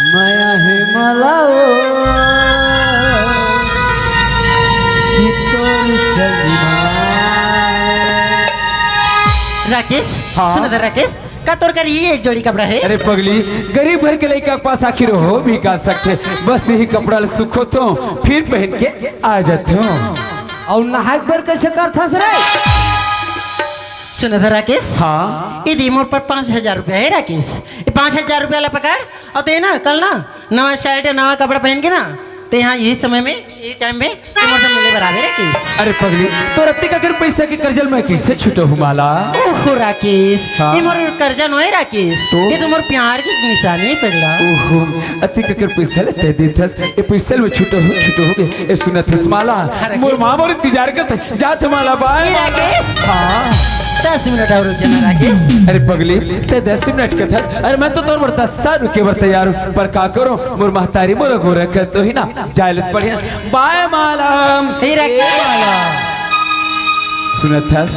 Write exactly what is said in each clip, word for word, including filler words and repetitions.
मया हे मला वो कि तोर संग माय। राकेश, हाँ। सुन दे राकेश, का तोर कर ये एक जोड़ी कपड़ा हे? अरे पगली, गरीब घर के लइका के पास आखिर हो भी का सकथे? बस यही कपड़ा ल सुखोथों, फिर पहन के आ जाथों। अउ नहाए बर कैसे करथस रे? सुन दे राकेश, हाँ। ये दे मोर पर पाँच हजार रुपया हे राकेश, ये पाँच हजार रुपया ला पकड़, अउ ते ना कल ना नवा शर्ट, नवा कपड़ा पहन के ना, ते यहाँ यही समय में, यही टाइम में ते मोर से मिले बर आबे राकेश। अरे पगली, तोर अतिक अकन पैसा के कर्जा ल मैं कैसे छुटाहूँ माला? ओहो राकेश, हाँ? ये मोर कर्जा नोहे राकेश, तो? ये तो मोर प्यार के निशानी हे पगला। ओहो, अतिक अकन पैसा ल ते देथस, ये पैसा ल मैं छुटाहूँ, छुटाहूँ के, ये सुनत हस माला, हाँ, राकेश। मोर माँ मोर इंतजार करत हे, जात हँव माला, बाय ए माला। राकेश, हाँ। दस मिनट अउ रुक जा ना राकेश। अरे पगली, ते दस मिनट के थस, अरे मैं तो तोर बर दस साल रुके बर तैयार हँव, पर का करों, मोर महतारी मोर अगोरा कर तो ही ना, जाय ले त पड़ही। बाय माला। ए राकेश। ए माला। सुनत हस?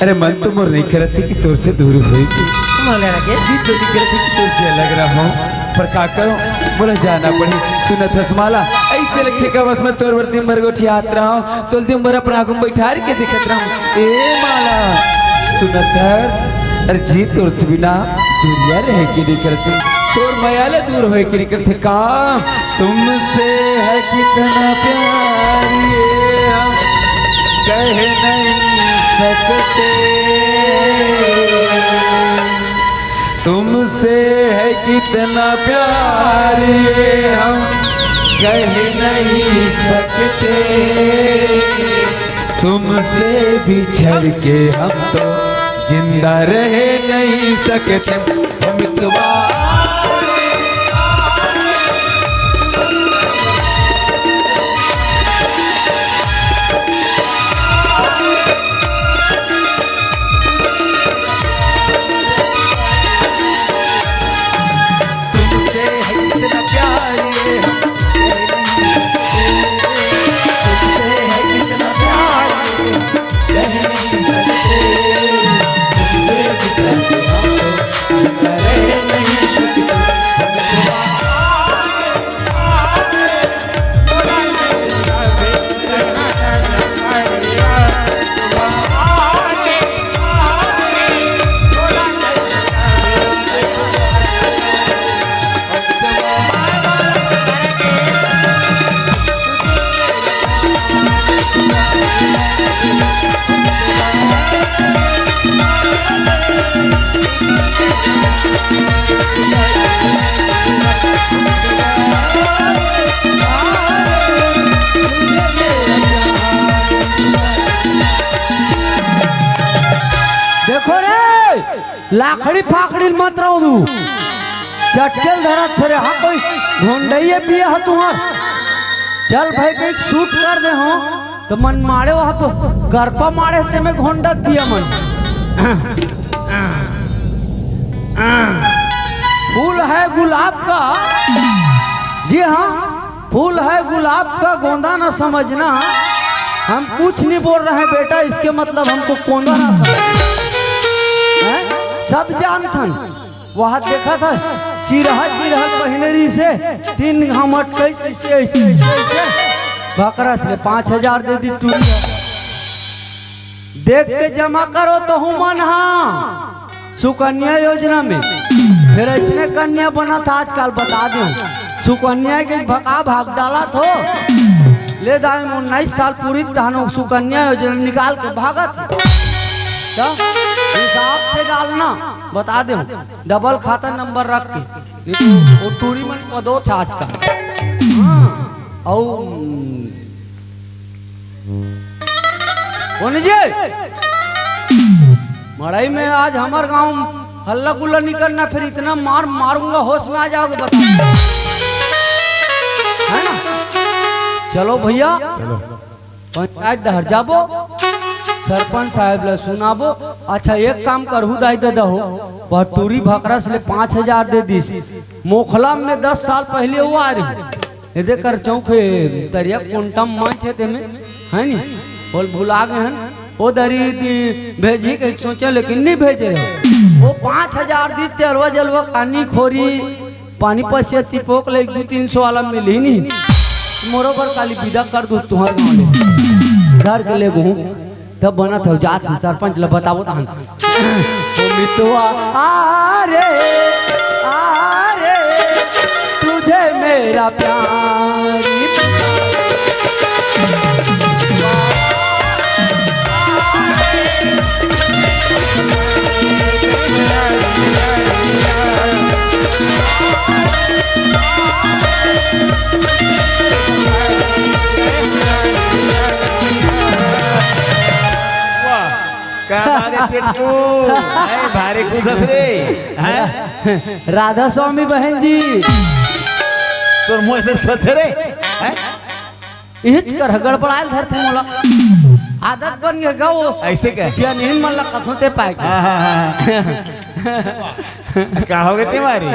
अरे मन तो मोर नइ करत हे कि तोर से दूर होय के। माला राकेश। जी तो नइ करत हे कि तोर से अलग रहूँ। पर का करों, मोला जाना पड़ही। सुनत हस माला, अइसे लगथे का बस मैं तोर बर दिन भर गोठियात रहूँ, तोल दिन भर अपन आगू म बइठार के देखत रहूँ। ए माला, सुनत हस, अरे जी तोर से बिना दूरिया रहे के नइ करत हे, तोर मया ले दूर होय के नइ करत हे का? तुमसे है कितना प्यार ये हम कह नहीं सकते। तुमसे है कितना प्यार ये हम कह नहीं सकते। तुमसे बिछड़ के हम तो जिंदा रह नहीं सकते। हम तुम्हारे देखो रे, लाखड़ी फाखड़ी मत रहो तू। चटकेल धरत फिरे, हाँ, कोई घोंडइये पिए ह तुहर। चल भाई, कहीं शूट कर दे हो, तो मन मारे वहाँ पर गरपा मारे ते में घोंडत दिया मन। फूल है गुलाब का, जी हाँ, फूल है गुलाब का, गोंदा ना समझना। हम कुछ नहीं बोल रहे हैं बेटा, इसके मतलब हमको कोंदा ना समझना। हैं? सब जानथन। वहाँ देखा था, चिरहा चिरहा पहिने रही से, तीन घाम अटकई से, ऐसे, ऐसे, ऐसे, ऐसे। भकरस ले पाँच हजार दे दी टूरी। देख के जमा करो तो हूँ मन हाँ। सुकन्या योजना में। फिर अइसने कन्या बनत हे आजकल, बता देंव। सुकन्या के भका भाग डालत हो। ले दाई, उन्नीस साल पूरी तहनो सुकन्या योजना निकाल के भागत हे। तो हिसाब से डालना, बता देंव। डबल खाता नंबर रख के। नहीं तो वो टूरी मन पदोत हे आजकल। हाँ। अउ कौन जी? मड़ई में आज हमर गांव हल्ला गुल्ला नहीं करना, फिर इतना मार मारूंगा, होश में आ जाओगे, बता। है ना? चलो भैया, चलो। पंचायत डहर जाबो, सरपंच साहब ला सुनाबो। अच्छा, एक काम करहू दाई ददा हो, वह टूरी भकरस ले पाँच हजार दे दिस, मोखला में दस साल पहले वो आ रही। एदे कर चौक हे, तरिया कोंटा मंच हे तेमे, है नी? बोल भुला गए हन। ओ दरी दी भेजी के सोचे, लेकिन नहीं भेजे रहे। वो पाँच हजार दी तेलवा जलवा कानी खोरी। पानी पसिया चिपोक ले एक दू तीन सौ वाला मिलही नहीं। मोरो बर काली विदा कर दू तुंहर गाँव ले। घर के ले गहूँ, तब बनत हव, जात हूँ, सरपंच ल बतावो तहन। ओ मितवा, आ रे, आ रे, तुझे मेरा प्यार। वाह, का बात हे टेटकू? हैं, भारी खुश हस रे, हैं? राधा स्वामी बहन जी। तोर मुँह अइसे खोलथे रे, हैं? इहिच कर गड़बड़ायल धरथे मोला। आदत बन गे गा वो। अइसे का? सियानहिन मन ला कथों ते पाए के। हाँ, हाँ, हाँ, हाँ। का होगे तेमारी?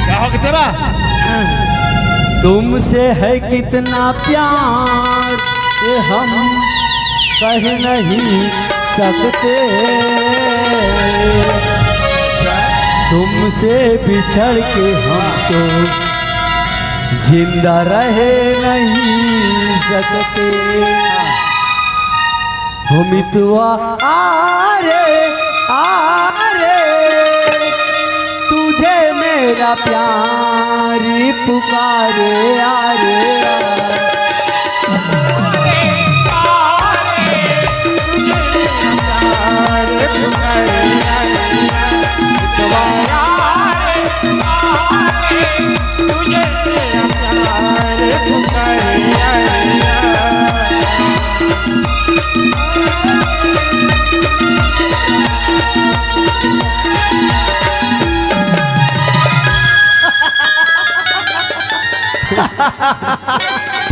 का होगे तेमा? तुमसे है कितना प्यार, ये हम कह नहीं सकते। तुमसे बिछड़ के हम तो जिंदा रह नहीं सकते। हो मितवा, आ रे, आ रे, तुझे मेरा प्यारी पुकारे, आ रे, आ।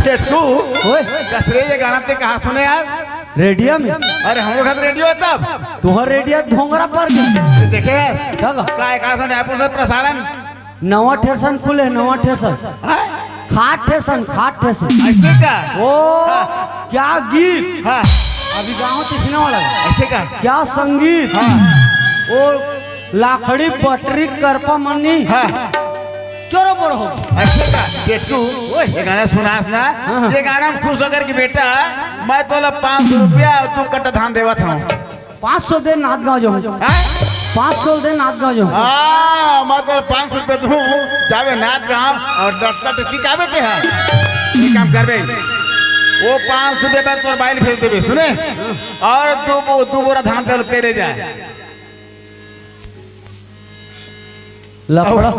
फेटकू, ओए। कस रे ये गाना ते कहाँ सुने आज? रेडियो में। अरे, हमरो घर रेडियो हे तब। तुहर रेडियो त भोंगरा पर के। देखे हस? का गा? का एक आसन रायपुर से प्रसारण। नवा ठेसन खुले, नवा ठेसन। हाँ? खाट ठेसन, खाट ठेसन। अइसे का? ओ, हाँ। क्या गीत? हाँ। अभी गाँव तिसने वाला हे। अइसे का? क्या संगीत? हाँ। ओ, लाखड़ी पटरी करपा मन्नी। हाँ। चोरो बोरो हो। अइसे का? टेटकू, ओए। ये गाना सुनास ना। हाँ, हाँ। ये गाना में खुश होकर के बेटा, मैं तोला पाँच सौ रुपया अउ दू कट्टा धान देवत हूँ। पाँच सौ दे, नांदगांव जाहूँ। हाँ? पाँच सौ दे, नांदगांव जाहूँ। हाँ, मैं तोला पाँच सौ रुपया दूँ, जाबे नांदगांव अउ डटका डटकी काबे ते हा। एक काम करबे, वो पाँच सौ रुपया तोर बाई ल भेज देबे, सुने? अउ दू बो-, दू बोरा धान तेल तेरे जाए। लफड़ा,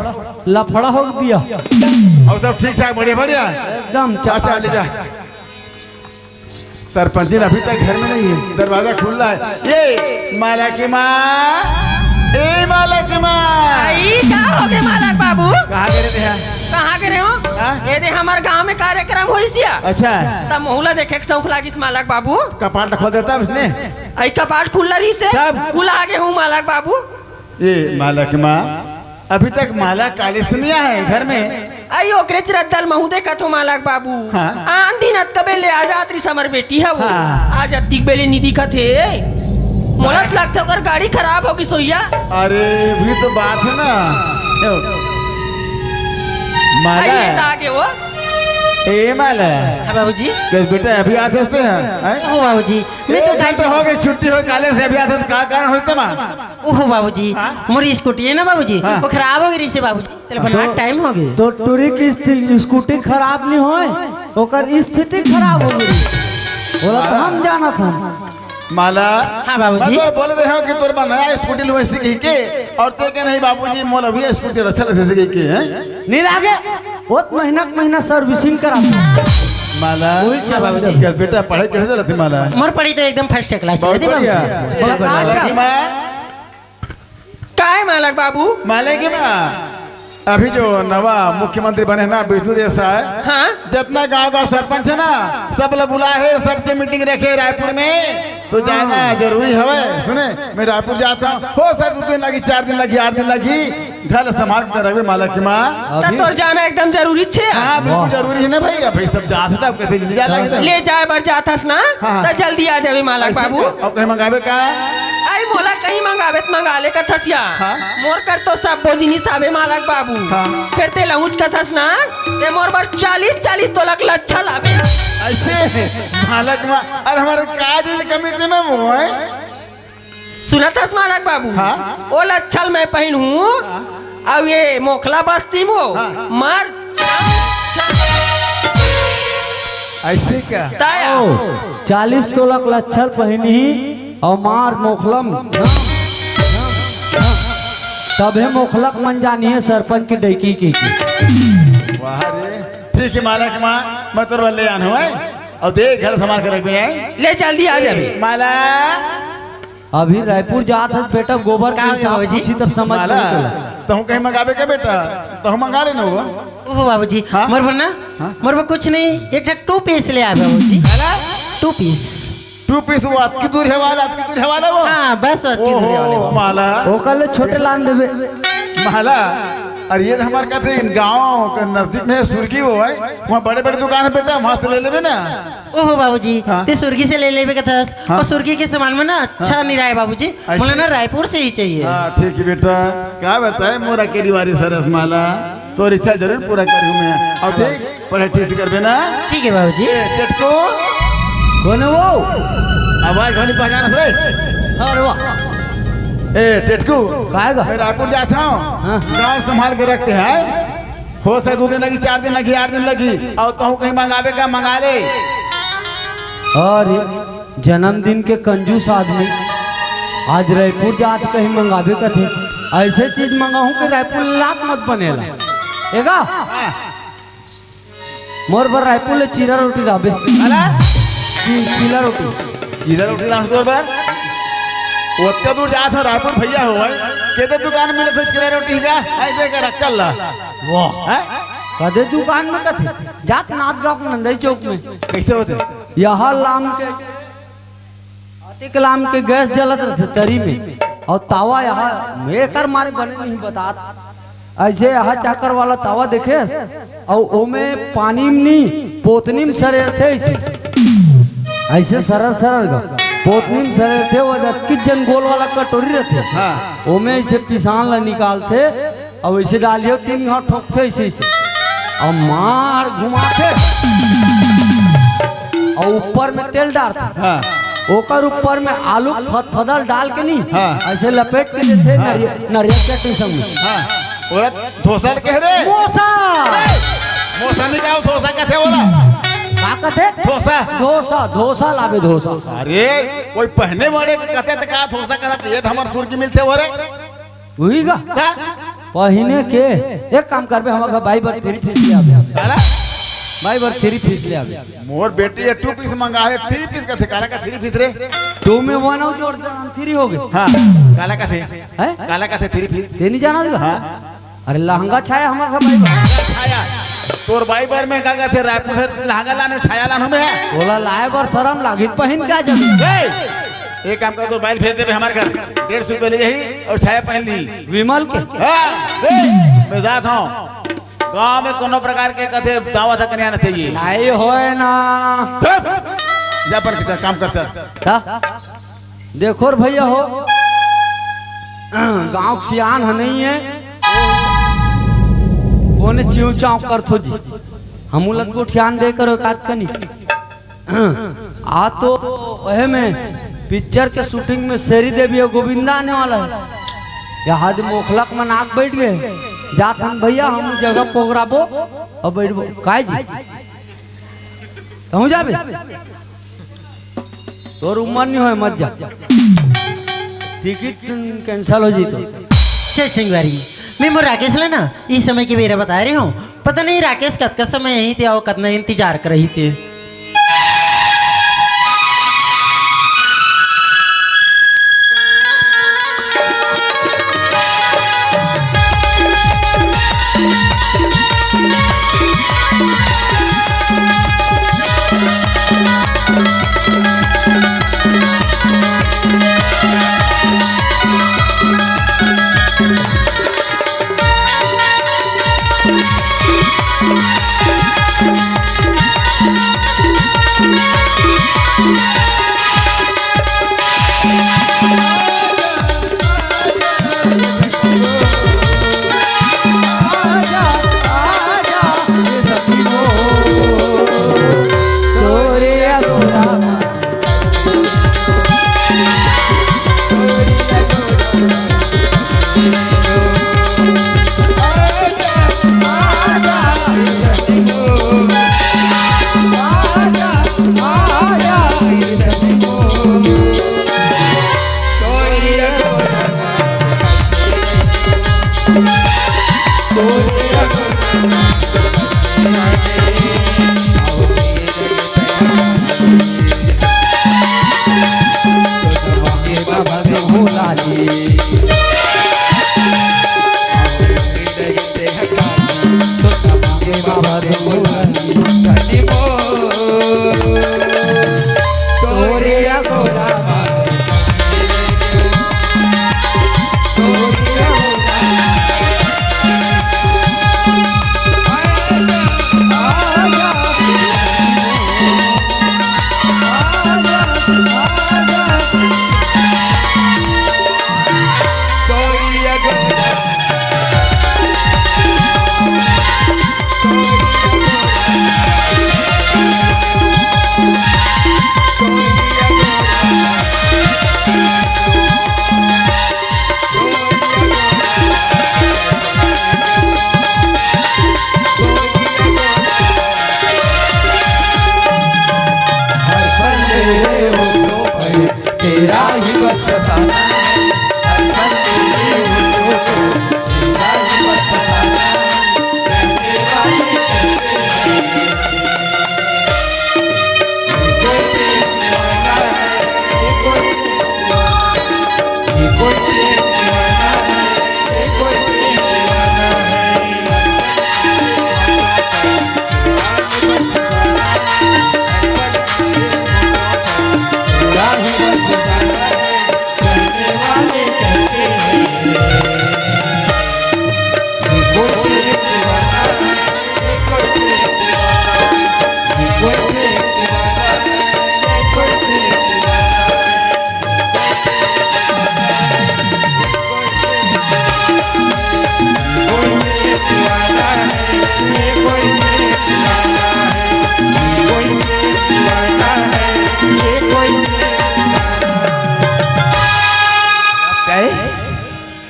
लफड़ा हो गया। अउ सब ठीक ठाक, बढ़िया, बढ़िया? एकदम अच्छा, चकाचक। ले जा। सरपंचिन अभी तक घर में नहीं है, दरवाजा खुला है। ये माला की माँ, ए माला की माँ। आई, का होगे मालक बाबू? कहाँ गे रहे थे? कहाँ गे रहे हो? हाँ? ये दे हमर गांव में कार्यक्रम होइस या। अच्छा। त महू ला देखे के शौक लागिस मालक बाबू। कपाट खोल देता इसने। आई कपाट खुला रहिस हे। तब? खुला आगे हूँ मालक बाबू। ए माला के माँ, अभी तक माला काले से नहीं आए घर में। अई ओकरे चरत दल महू देखत हो मालक बाबू। हाँ। आन दिन अतका बेले आ जात रिस हमर बेटी ह वो। हाँ। आज अतिक बेले नी दिखत हे। मोला त लगथे ओकर गाड़ी खराब होगिस होइया। अरे, भी तो बात है ना। माला। अई ये त आगे वो। ए माला। हाँ बाबूजी। कस बेटा अभी आत हस ते? हैं? हो बाबूजी। मैं तो ए, कल तो हो गई, छुट्टी हो, काले से अभी आत हस, का कारण होइस ते माँ? ओहो बाबूजी, हाँ? मोर स्कूटी हे ना बाबूजी, हाँ। वो खराब हो गई रहिस हे बाबूजी, तेला बनात तो, टाइम हो गई। तो टूरी की स्थिति, स्कूटी खराब नहीं होय, ओकर स्थिति खराब हो गई। बोला तो हम जानत हन। माला, हाँ बाबूजी। मैं तो बोल रहे हो कि तोर बर नया स्कूटी लुए सीखी के, अउ ते के नहीं बाबूजी, मोला भी स्कूटी अच्छा लगे सीखी के, हैं? नहीं लागे, वो तो महीना के महीना servicing करा। माला, हाँ बाबूजी। कस बेटा पढ़ाई कइसे चलत हे माला? मोर पढ़ाई तो एकदम first class बहुत चलत हे बढ़िया। बाबूजी। बहुत बढ़िया। अच्छा, माँ, काय मालक बाबू? मालक की माँ, अभी जो नवा मुख्यमंत्री बने हे ना विष्णु देव साय, हाँ। जतना गाँव गाँव सरपंच हे ना, सब ला बुलाए हे, सबके meeting रखे रायपुर में, तो जाना जरूरी हवे। सुने, मैं रायपुर जात हूँ, हो सकथे दू दिन लगही, चार दिन लगही, आठ दिन लगही, घर ला संभाल के रखबे मालक की माँ। त तोर जाना एकदम जरूरी हे। हाँ, बिल्कुल जरूरी हे ना भाई, अब भाई सब जात हे त अब कइसे नहीं जा लगही? ले जाए बर जात हस ना, हाँ, हाँ। त जल्दी आ जाबे मालक बाबू। अब कहीं मंगाबे का? मोला कहीं मंगाबे त मंगा ले कथस या। हाँ। मोर कर तो सब्बो जिनिस आबे मालक बाबू। हाँ। फेर ते लहुच कथस ना, ते मोर बर चालीस चालीस तोला के लच्छा लाबे। अइसे मालक मा, अरे हमर का चीज कमी ते मैं वो है। सुनत हस मालक बाबू? हाँ। ओ लच्छा ल मैं पहिनहूं, हाँ। अउ ये मोखला बस्ती मो, हाँ। मार। अइसे का? ताया। ओ, चालीस तोला के लच्छा ल पहिनही अउ मार मोखला म। तभे मोखला के मन जानिहे सरपंच के डैकी के, के। वाह रे, ठीक है मालक मा, मैं तोर बर ले आन हवं, अउ देख घर संभाल के रखबे, हैं? ले जल्दी आ जाबे। माला। अभी रायपुर जात हस बेटा, गोबर के का हो गया हिसाब बाबूजी? पूछी तब समझ माला, में चला। तहूं कहीं मंगाबे का बेटा? तहूं मंगा लेना वो। ओहो बाबूजी, हाँ? मोर बर ना, हाँ? मोर बर कुछ नहीं, एक ठक टू पीस ले आ बाबूजी। माला? To fees. टू पीस वो अतकी दूर हे वाला, अतकी दूर हे वाला वो? हाँ, बस अतकी दूर हे वाला ओहो, वो। माला। ओकर ले छोटे लान देबे। माला, अरे ये तो हमारे कहते हैं, इन गाँव के नजदीक में सुर्गी वो है, वहाँ बड़े-बड़े दुकान है बेटा, वहाँ से ले लेबे ना। ओहो बाबूजी, हाँ। ते सुर्गी से ले लेबे कथस। हाँ। अउ सुर्गी के सामान में ना अच्छा हाँ। नहीं रहे बाबूजी, अइसे? मोला ना रायपुर से ही चाहिए। हाँ, ठीक है बेटा, का बताए मोर अकेली वाली सरस माला, तोर इच्छा जरूर पूरा करूँ मैं। अउ ठीक, पढ़ाई ठीक से करबे ना? ठीक है बाबूजी। ए, टेटको। कौन है वो? आवाज घनी पहचान रे। अरे वाह। ए, टेटको। काय गा? मैं रायपुर जात हूँ। हाँ। गाँव संभाल के रखते हैं। हो सके दो दिन लगी, चार दिन लगी, आठ दिन लगी। अउ तहूं कहीं मंगाबे का, मंगा ले। अरे, जन्मदिन के कंजूस आदमी, आज रायपुर जात कहीं मंगाबे कथे। अइसे चीज मंगाहूं कि रायपुर लात मत बनेला। एगा? हाँ। मोर बर रायपुर ले चीरा रोटी लाबे। अला? चीरा रोटी। चीरा रोटी लान तोर बर? ओतका दूर जात हो रायपुर भैया हो भाई। केते दुकान मिलत हे चीरा रोटी का? अइसे कर रख चल ला। वाह। हैं? कदे दुकान में कथे? जात नांदगांव के नंदई चौक में। कइसे होथे? यहाँ लाम के अतिक लाम के गैस जलत रथे तरी में, अउ तावा यहाँ एकर मारे बने नहीं बतात। अइसे यहाँ चाकर वाला तावा देखे, अउ ओमे पानी में नहीं, पोतनी में सरे रथे अइसे। अइसे सरर सरर गा, पोतनी में सरे रथे, वो अतकी जन गोल वाला कटोरी रथे। हाँ। ओमे अइसे पिसान ला निकालथे, अउ अइसे डालियो, तीन घाव ठोकथे अइसे, अइसे। अउ मार घुमाथे। अउ ऊपर में तेल डारथे। हाँ। ओकर ऊपर में आलू फदफदल डाल के नहीं, हाँ। अइसे लपेट के देथे, हाँ। नरिय-, नरियल चटनी संग में। हाँ। ओला धोसा ल कहे रे। मोसा। मोसा नहीं कहा, धोसा कथे ओला। का कथे? धोसा। धोसा, धोसा लाबे धोसा। अरे, कोई पहने वाले के कथे त का धोसा कहत, ये त हमर सुर्गी मिलथे वो रे। उही गा? का? पहिने के, एक काम करबे, हमर घर बाई बर थ्री पीस ले आबे। काला? बाई बर थ्री पीस ले आबे। मोर बेटी ये टू पीस मंगा हे, थ्री पीस कथे, काला का थ्री पीस रे? टू में वन अउ जोड़ दे, थ्री हो गे। हाँ, काला कथे? हैं? काला कथे थ्री पीस? ते नहीं जाना होगा? हाँ। अरे लहंगा छाया हमर घर बाई बर। छाया। तोर बाई बर में का कथे, रायपुर से लहंगा लाने, छाया लाने में है? ओला लाए बर शरम लागी, पहिन के आ जाबे। ए! एक काम कर, तोर बाई ल भेज देबे हमर घर, डेढ़ सौ रुपया ले जाही अउ छाया पहन ली। विमल के? हाँ, देख, मैं जात हूँ। गाँव में कोनो प्रकार के कथे दावत हक नहीं आना चाहिए। नहीं होए ना। चुप! जा अपन के काम करता। का? देखो रे भैया हो, गाँव के सियान ह नहीं है, कोने चिंव चांव करथो जी। हमू ला गोठियान दे करो एक आध कनी। आ तो ओहे में पिक्चर के शूटिंग में शेरी देवी अउ गोविंदा आने वाला हे। यहाँ आज मोखलक मन आग बैठ गए, जात हन भैया, हम जगह पोगराबो अउ बैठबो। काय जी? कहूँ जाबे? तोर उम्र नहीं होए, मत जा। टिकट कैंसिल हो जी तो। जय सिंह वारी। मैं मोर राकेश ला ना, इस समय के बेरा बता रहे हूँ। पता नहीं राकेश कतका समय यहीं थे अउ कतना इंतजार कर रही थे।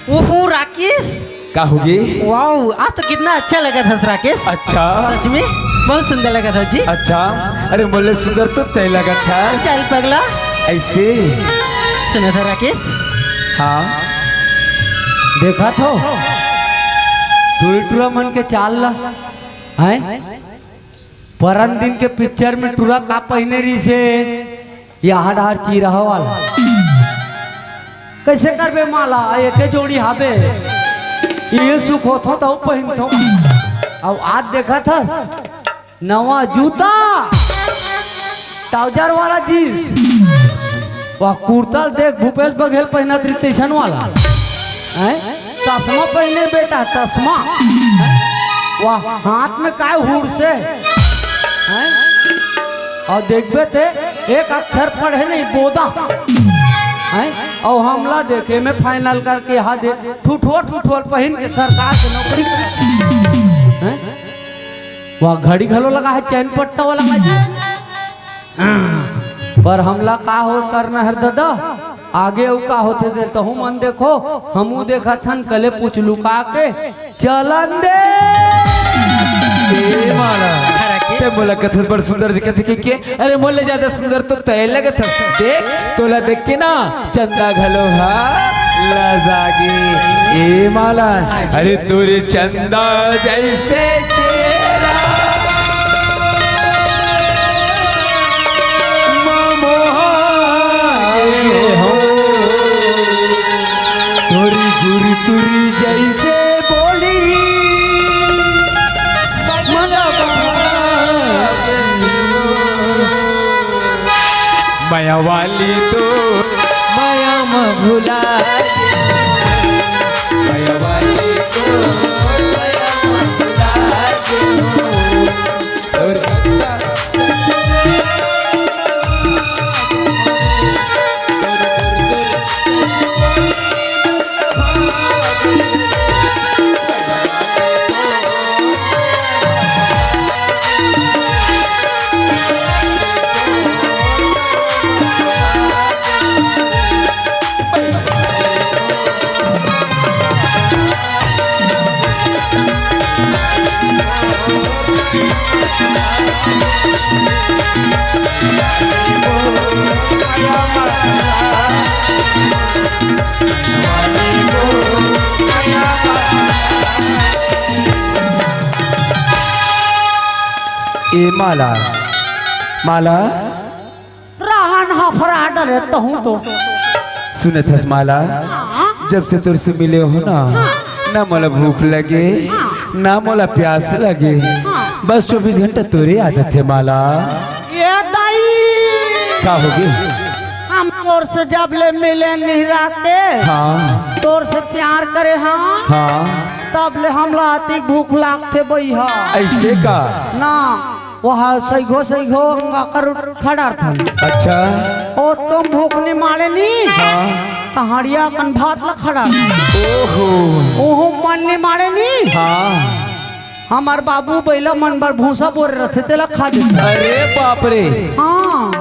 ओहो राकेश। का होगे? वाओ, आज तो कितना अच्छा लगत हस राकेश। अच्छा। सच में बहुत सुंदर लगत हस जी। अच्छा। अरे मोले सुंदर तो तैं लगत हस। चल पगला। अइसे। सुनत हस राकेश? हाँ। देखत हस टुरी टुरा मन के चाल ला, हैं? परन दिन के पिक्चर में टुरा का पहिने रहिसे, यहाँ डार चिरहा वाला। कइसे करबे माला, एके जोड़ी हाबे, इही सुख होत हों तहूँ पहिनथों। अउ आज देखत हस, नवा जूता, ट्राउजर वाला जींस, वह कुर्ता देख भूपेश बघेल पहिनत रहिस तइसन वाला, हैं? चश्मा पहिने बेटा, चश्मा। वह हाथ में काय हुरसे, हैं? अउ देखबे ते एक अक्षर पढ़े नहीं, बोदा, हैं? अउ हमला देखे में फाइनल करके यहाँ दे ठुठुआ ठुठुआ पहिन के सरकार के नौकरी करत हे, हैं? वह घड़ी घलो लगा हे, चैन पट्टा वाला का जी। हाँ, पर हमला का हो करना हे ददा, आगे अउ का होथे दे तहूँ मन देखो, हमू देखत हन, कले पूछ लुका के चलन दे। ए माला, तैं मोला कथस बड़ सुंदर दिखत हे के? अरे मोले ज्यादा सुंदर तो तैं लगत हस। देख, तोला देख के ना चंदा घलो हा लजागे। ए माला, अरे तोरे चंदा जइसे चेहरा मोहा गे हो, तोरी गुरतुरी जइसे बोली मया वाली तो मया म भुला गे, मया वाली तो मया म भुला गे। ए माला, माला। रहन हफरा डरे तहूँ तो। सुनत हस माला, हाँ? जब से तोर से मिले हों ना, हाँ। ना मोला भूख लगे, हाँ। ना मोला प्यास लगे, हाँ। बस चौबीस घंटा तोरे आदत हे माला। ए दाई। का होगे? हम तोर से जब ले मिले निहरा के, हाँ। तोर से प्यार करे हाँ, हाँ। तब ले हमला अतिक भूख लागथे बइहा। अइसे का? ना। वह सइघो सइघो अंगाकर खड़ारथन। अच्छा। ओ तुम भूख नि माड़े नी? हाँ। त हड़िया कन भात ला खड़ार। ओहो। ओहो मन नि माड़े नी? हाँ। हमर बाबू बइला मन बर भूसा बोरे रथे, तेला खा देथे। अरे बाप रे। हाँ।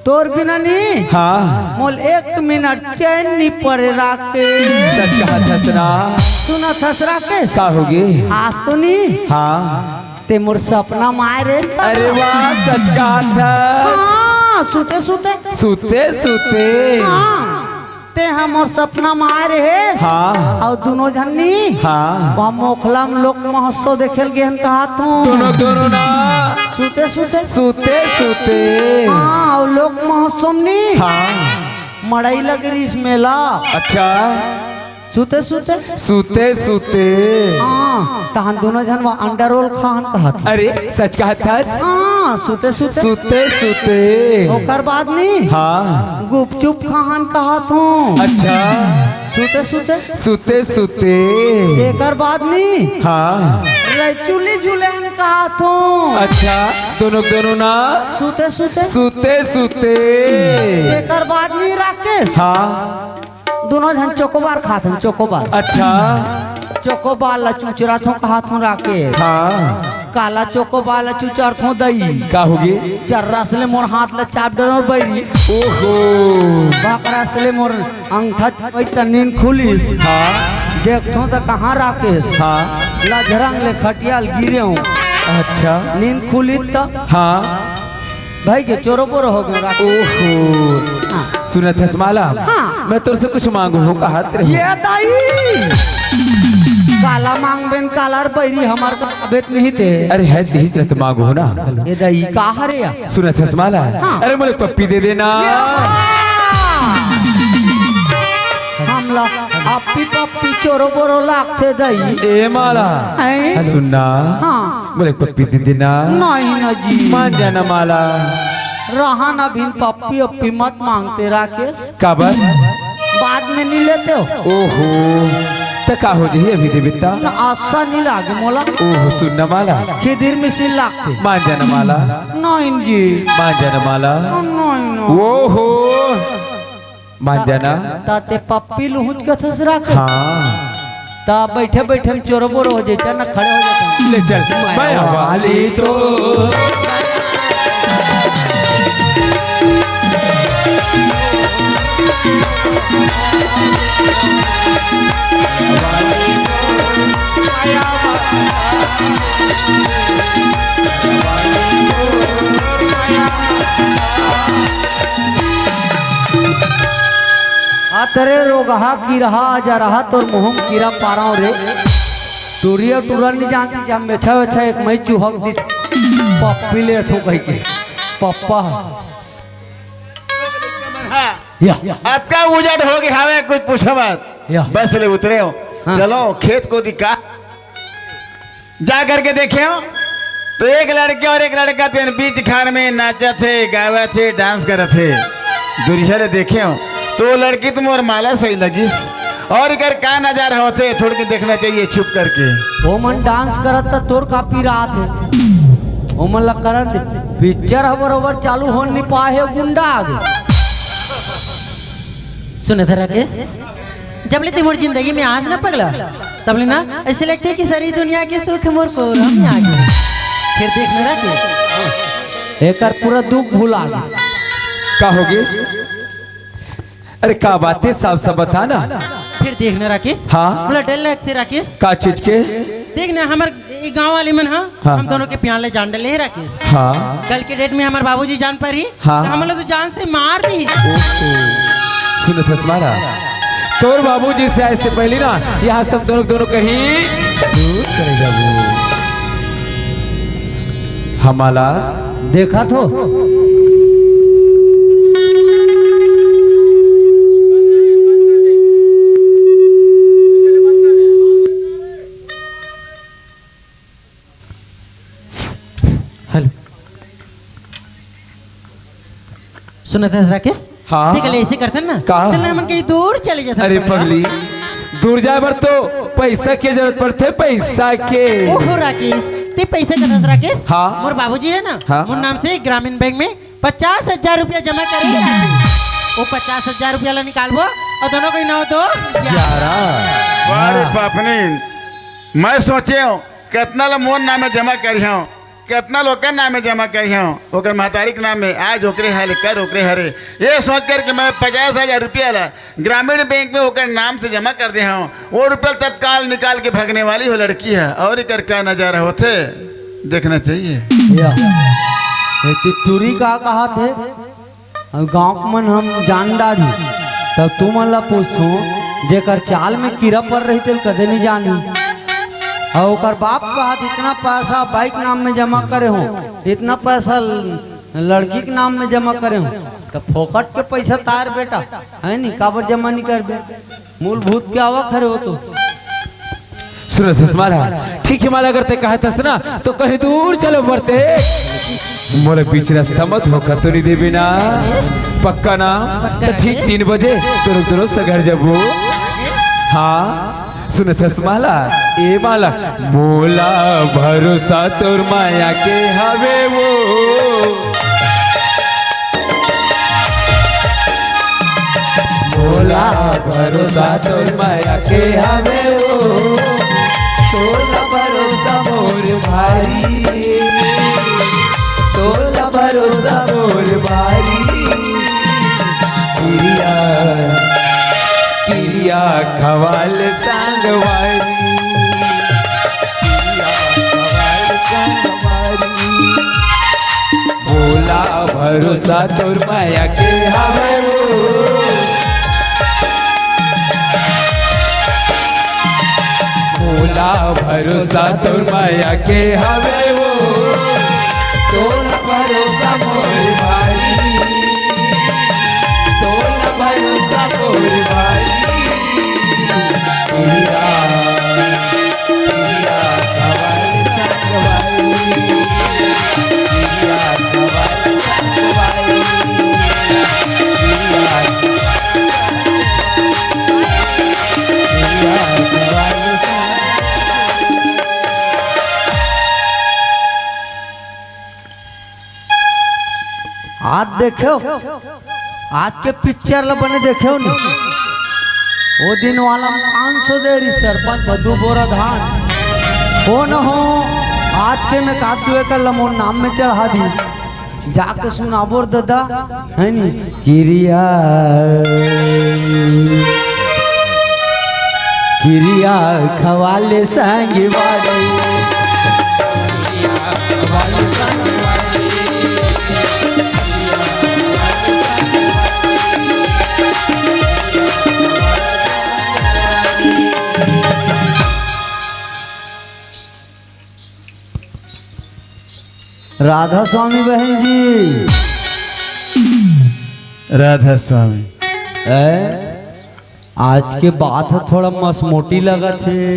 तोर बिना नी हाँ। मोल एक मिनट चैन नी परे राकेश। सच कहत हस ना। सुनत हस राकेश? का होगे? आज तो नी हाँ। तैं मोर सपना म आय रे। अरे वाह, सच कहत हस। हाँ, सुते सुते। सुते सुते। हाँ, तैं ह मोर सपना म आय रहेस। हाँ। अउ दूनों झन नी हाँ। वहाँ मोखला म लोक महोत्सव देखे ल गेन कहत हों। दूनों, दूनों ना। सुते सुते। सुते सुते। हाँ, अउ लोक महोत्सव म नी हाँ। मड़ई लगे रहिस मेला। अच्छा। सुते सुते। सुते सुते। हाँ, तहन दूनों झन वहाँ अंडा रोल खाहन कहत हों। अरे, सच कहत हस? हाँ, सुते सुते। सुते सुते। ओकर बाद नी हाँ। गुपचुप खाहन कहत हों। अच्छा। सुते सुते। सुते सुते। एकर बाद नी हाँ। रैचुली झुलेन कहत हों। अच्छा, दूनों दूनों ना। सुते सुते। सुते सुते। एकर बाद नी राकेश। हाँ। दूनों झन चोकोबार खाथन, चोकोबार। अच्छा। चोकोबार ला चुचराथों कहथों राकेश। हाँ। काला चोकोबार ल चुचरथों दई। का होगे? चर्रा से ले मोर हाथ ल चाप डरों बई। ओहो। बकरा से ले मोर अंगठा चबई त नींद खुलिस। हाँ। देखथों त कहाँ राकेस? हाँ। लझरंग ले खटिया ल गिरेंव। अच्छा। नींद खुलिस त? हाँ। भाई के चोरो बोरो हो गए राकेस। ओहो। हाँ। सुनत हस माला? हाँ। मैं तोर से कुछ मांगहूँ कहत रही। ये दाई! काला मांगबे न काला रे बइरी, हमर का तबीयत नहीं ते। अरे है, दिही त मांगहूँ ना। ये दाई, का हरे या? सुनत हस माला? हाँ। अरे मोला पप्पी दे देना। ये हाँ। हमला अप्पी पप्पी चोरो बोरो लागथे दाई। ए माला। हैं? सुन ना। हाँ। मोला एक पप्पी दे देना। नहीं ना जी। मान जाना माला। रहा ना बिन पप्पी अप्पी मत मांगते राकेस। काबर? बाद में नहीं लेते हो। ओहो। त का हो जाही अभी देबे त? ना, अच्छा नहीं लागे मोला। ओहो, सुन ना माला। खिदिर मिसिर लागथे। मान जाना माला। नहीं जी। मान जाना माला। नहीं ना। ओहो। मान जाना। त ते पप्पी लुहुच कथस राकेस। हाँ। त बइठे बइठे हम चोरो बोरो हो जाई, चल ना खड़े हो जाते हैं। ले चल। मैं वाली तो अतरे रोगहा किरहा अजरहा तोर मुहूं म कीरा पारंव रे। टुरिया टुरा नहीं जानती, जब मेछा वेछा एक मई चुहक दिस, पप्पी लेथों कहिके। पप्पा। या। अतका उजट हो गे हावे, कुछ पूछो मत। या। बस ले उतरे हो। हाँ। चलो, खेत कोती का जा करके देखेंव, तो एक लड़के और एक लड़का तेन बीच खार में नाचत हे, गावत हे, डांस करत हे। दुरिहा ले देखेंव, तो वो लड़की तो मोर माला सही लगिस। और इकर का नजारा होथे, थोड़ के देखना चाहिए छुप करके। ओमन डांस करत त तोर का पीरा आथे? ओमन ला करन दे। पिक्चर ह बरोबर चालू होन नहीं पाए हे, गुंडा आगे। सुनत हे राकेस, जब ले ते मोर जिंदगी में आस ना पगला, तब ले ना ऐसे लगथे कि सारी दुनिया के सुख मोर कोरा में आ गे। फिर देख ना राकेस। एकर पूरा दुख भुला गे। का होगे? अरे का बात हे, साफ साफ बता ना। फिर देख ना राकेस। हाँ। मोला डर लगथे राकेस। का चीज के? देख ना, हमर ये गांव वाले मन ह, हाँ, हम हाँ। दोनों के प्यार ले जान डले हे राकेस। हाँ। कल के डेट में हमर बाबूजी जान पारही, हाँ। त हमन ला तो जान से मार दिही। ओहो। सुनत हस माला, तोर बाबूजी से आए से पहले ना यहाँ से हम दोनों, दोनों कहीं दूर चले जाबो। हमाला देखा तो। हेलो। सुनत हस राकेस? हाँ। देख ले, ऐसे करथन ना। का? चल ना, हमन कहीं दूर चले जाथन। अरे पगली, दूर जाए बर तो पैसा के जरूरत पड़थे, पैसा के। ओहो राकेस, ते पैसा कथस राकेस? हाँ। मोर बाबूजी हे ना, हाँ। मोर नाम से ग्रामीण बैंक में पचास हजार रुपया जमा करे हे राकेस। वो पचास हजार रुपया ला निकालबो और दोनों को नौ दो ग्यारह। ग्यारह। वाह रे बापनी, मैं सोचे हूँ कितना ला मोर नाम में जमा करी हूँ। केतना लोग के नाम में जमा करे हंव, ओकर महतारी के नाम में, आज ओकरे हरे, कल ओकरे हरे। ये सोच कर कि मैं पचास हजार रुपया ला ग्रामीण बैंक में ओकर नाम से जमा कर दे हंव, वो रुपया तत्काल निकाल के भगने वाली हो लड़की है। और एकर का नजारा होथे, देखना चाहिए। या, ये टुरी का कहा थे? अउ गाँव के मन हम जान डारी, तब तुमन ला पूछथों, जेकर चाल में कीरा पर रही, तेल कदे नहीं जानी। अउ ओकर बाप कहत, "इतना पैसा बाइक नाम में जमा करे हो, इतना पैसा ल-, लड़की के नाम में जमा करे हो।" त फोकट के पैसा तार बेटा, है नी, काबर जमा नहीं करबे? मूलभूत के आवक हरे हो तो। सुनत हस माला, ठीक है माला, अगर ते कहत हस ना, तो कहीं दूर चलो मरते। मोला बीच रास्ता मत धोखा तो नहीं देबे ना? पक्का ना? पक्का तो ठीक है। तीन बजे दोनों, दोनों से घर जाबो। हाँ, सुनत हस माला, ए माला, मोला भरोसा तोर माया के हवे वो। मोला भरोसा तोर माया के हवे वो, तोर भरोसा मोर भारी। तोला भरोसा मोर बारी, किरिया, किरिया खवाल संगवारी, किरिया खवाल संगवारी। मोला भरोसा तोर मया के हवे वो, मोला भरोसा तोर मया के हवे वो, तोला भरोसा मोर भाई, तोला भरोसा मोर भाई। किरिया, किरिया खवाल संगवारी, किरिया खवाल संगवारी, किरिया खवाल संगवारी। आज देखेव, आज के पिक्चर ल बने देखेव नी। वो दिन वाला म पाँच सौ दे रही सरपंच ह, दू बोरा धान। कौन हो? आज के में का तू एकर ल मोर नाम में चढ़ा दी। जाके सुनाबो रे ददा, है नी? किरिया, किरिया खवाले संगवारी। राधा स्वामी बहन जी। राधा स्वामी। ए, आज के बात ह थोड़ा मसमोटी लगत हे।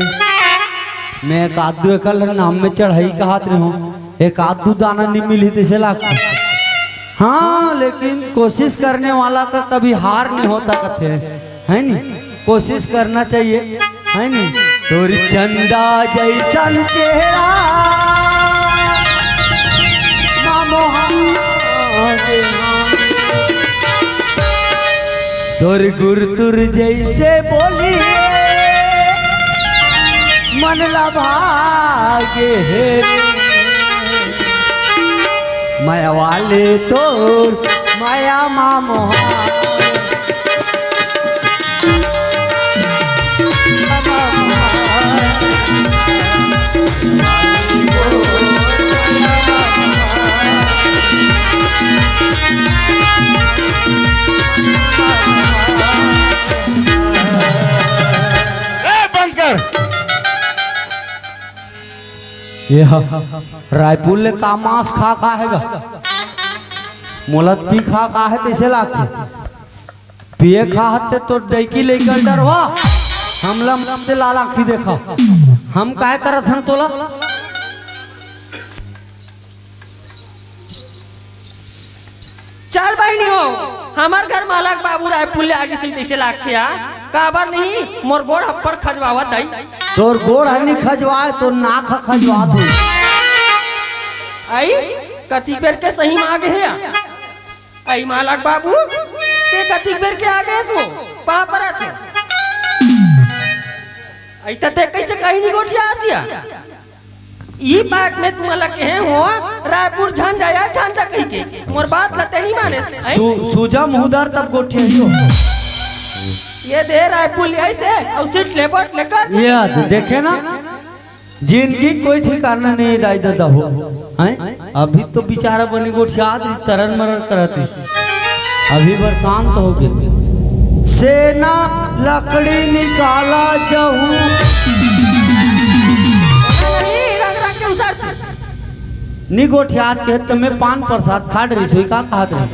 मैं एक आध दू एकड़ ल नाम में चढ़ाई कहत रहे हूँ, एक आध दू दाना नहीं मिली तैसे लागथे। हाँ, लेकिन कोशिश करने वाला का कभी हार नहीं होता कथे, है नी? कोशिश करना चाहिए, है नी? तोरी चंदा जैसन चेहरा, माँ मोहा के माँ। तोर गुरतुर जैसे बोली, मन ला भागे हे रे। माया वाले तोर माया मा मोहा। ए, बंद कर। ये ह, रायपुर ले का मांस खा का हे गा? मोला त पी खा का हे तैसे लागथे। पिए खा हते तो डैकी ले कर डर हुआ। हमला मत लाल आँखी देखा। हम काय करत हन तोला? चल बहिनी हो, हमर घर मालक बाबू रायपुर ले आगे सुन तैसे लागथे आ। काबर नहीं, मोर गोड़ हप्पड़ खजवावत आई। तोर गोड़ ह नहीं खजवाए, तोर नाक ह खजवात हो। आई, कती बेर के सही मांगे हे आ। आई मालक बाबू, ते कती बेर के आगे सो, पा परत हो। आई त ते कैसे कहीं नहीं गोठिया आसिया? ई बात में तुम्हारा कहे हो, रायपुर झन जाया झन जा कही के। मोर बात ल ते नहीं माने। हैं? सु-, सुजा मुहदर तब गोठिया ही हो। ये दे रायपुर ले ऐसे, और सीट ले बट लेकर। ये आदि देखे ना, जिंदगी कोई ठिकाना नहीं दाई दादा हो। हैं? अभी तो बेचारा बनी गोठियात रही, तरन मरन करत रही। अभी बर शांत हो गए। सेना लकड़ी निकाला जहू। नहीं, रंग रंग के उसार थे। नी गोठियात के त में पान प्रसाद खाट रही सोई का कहत रही।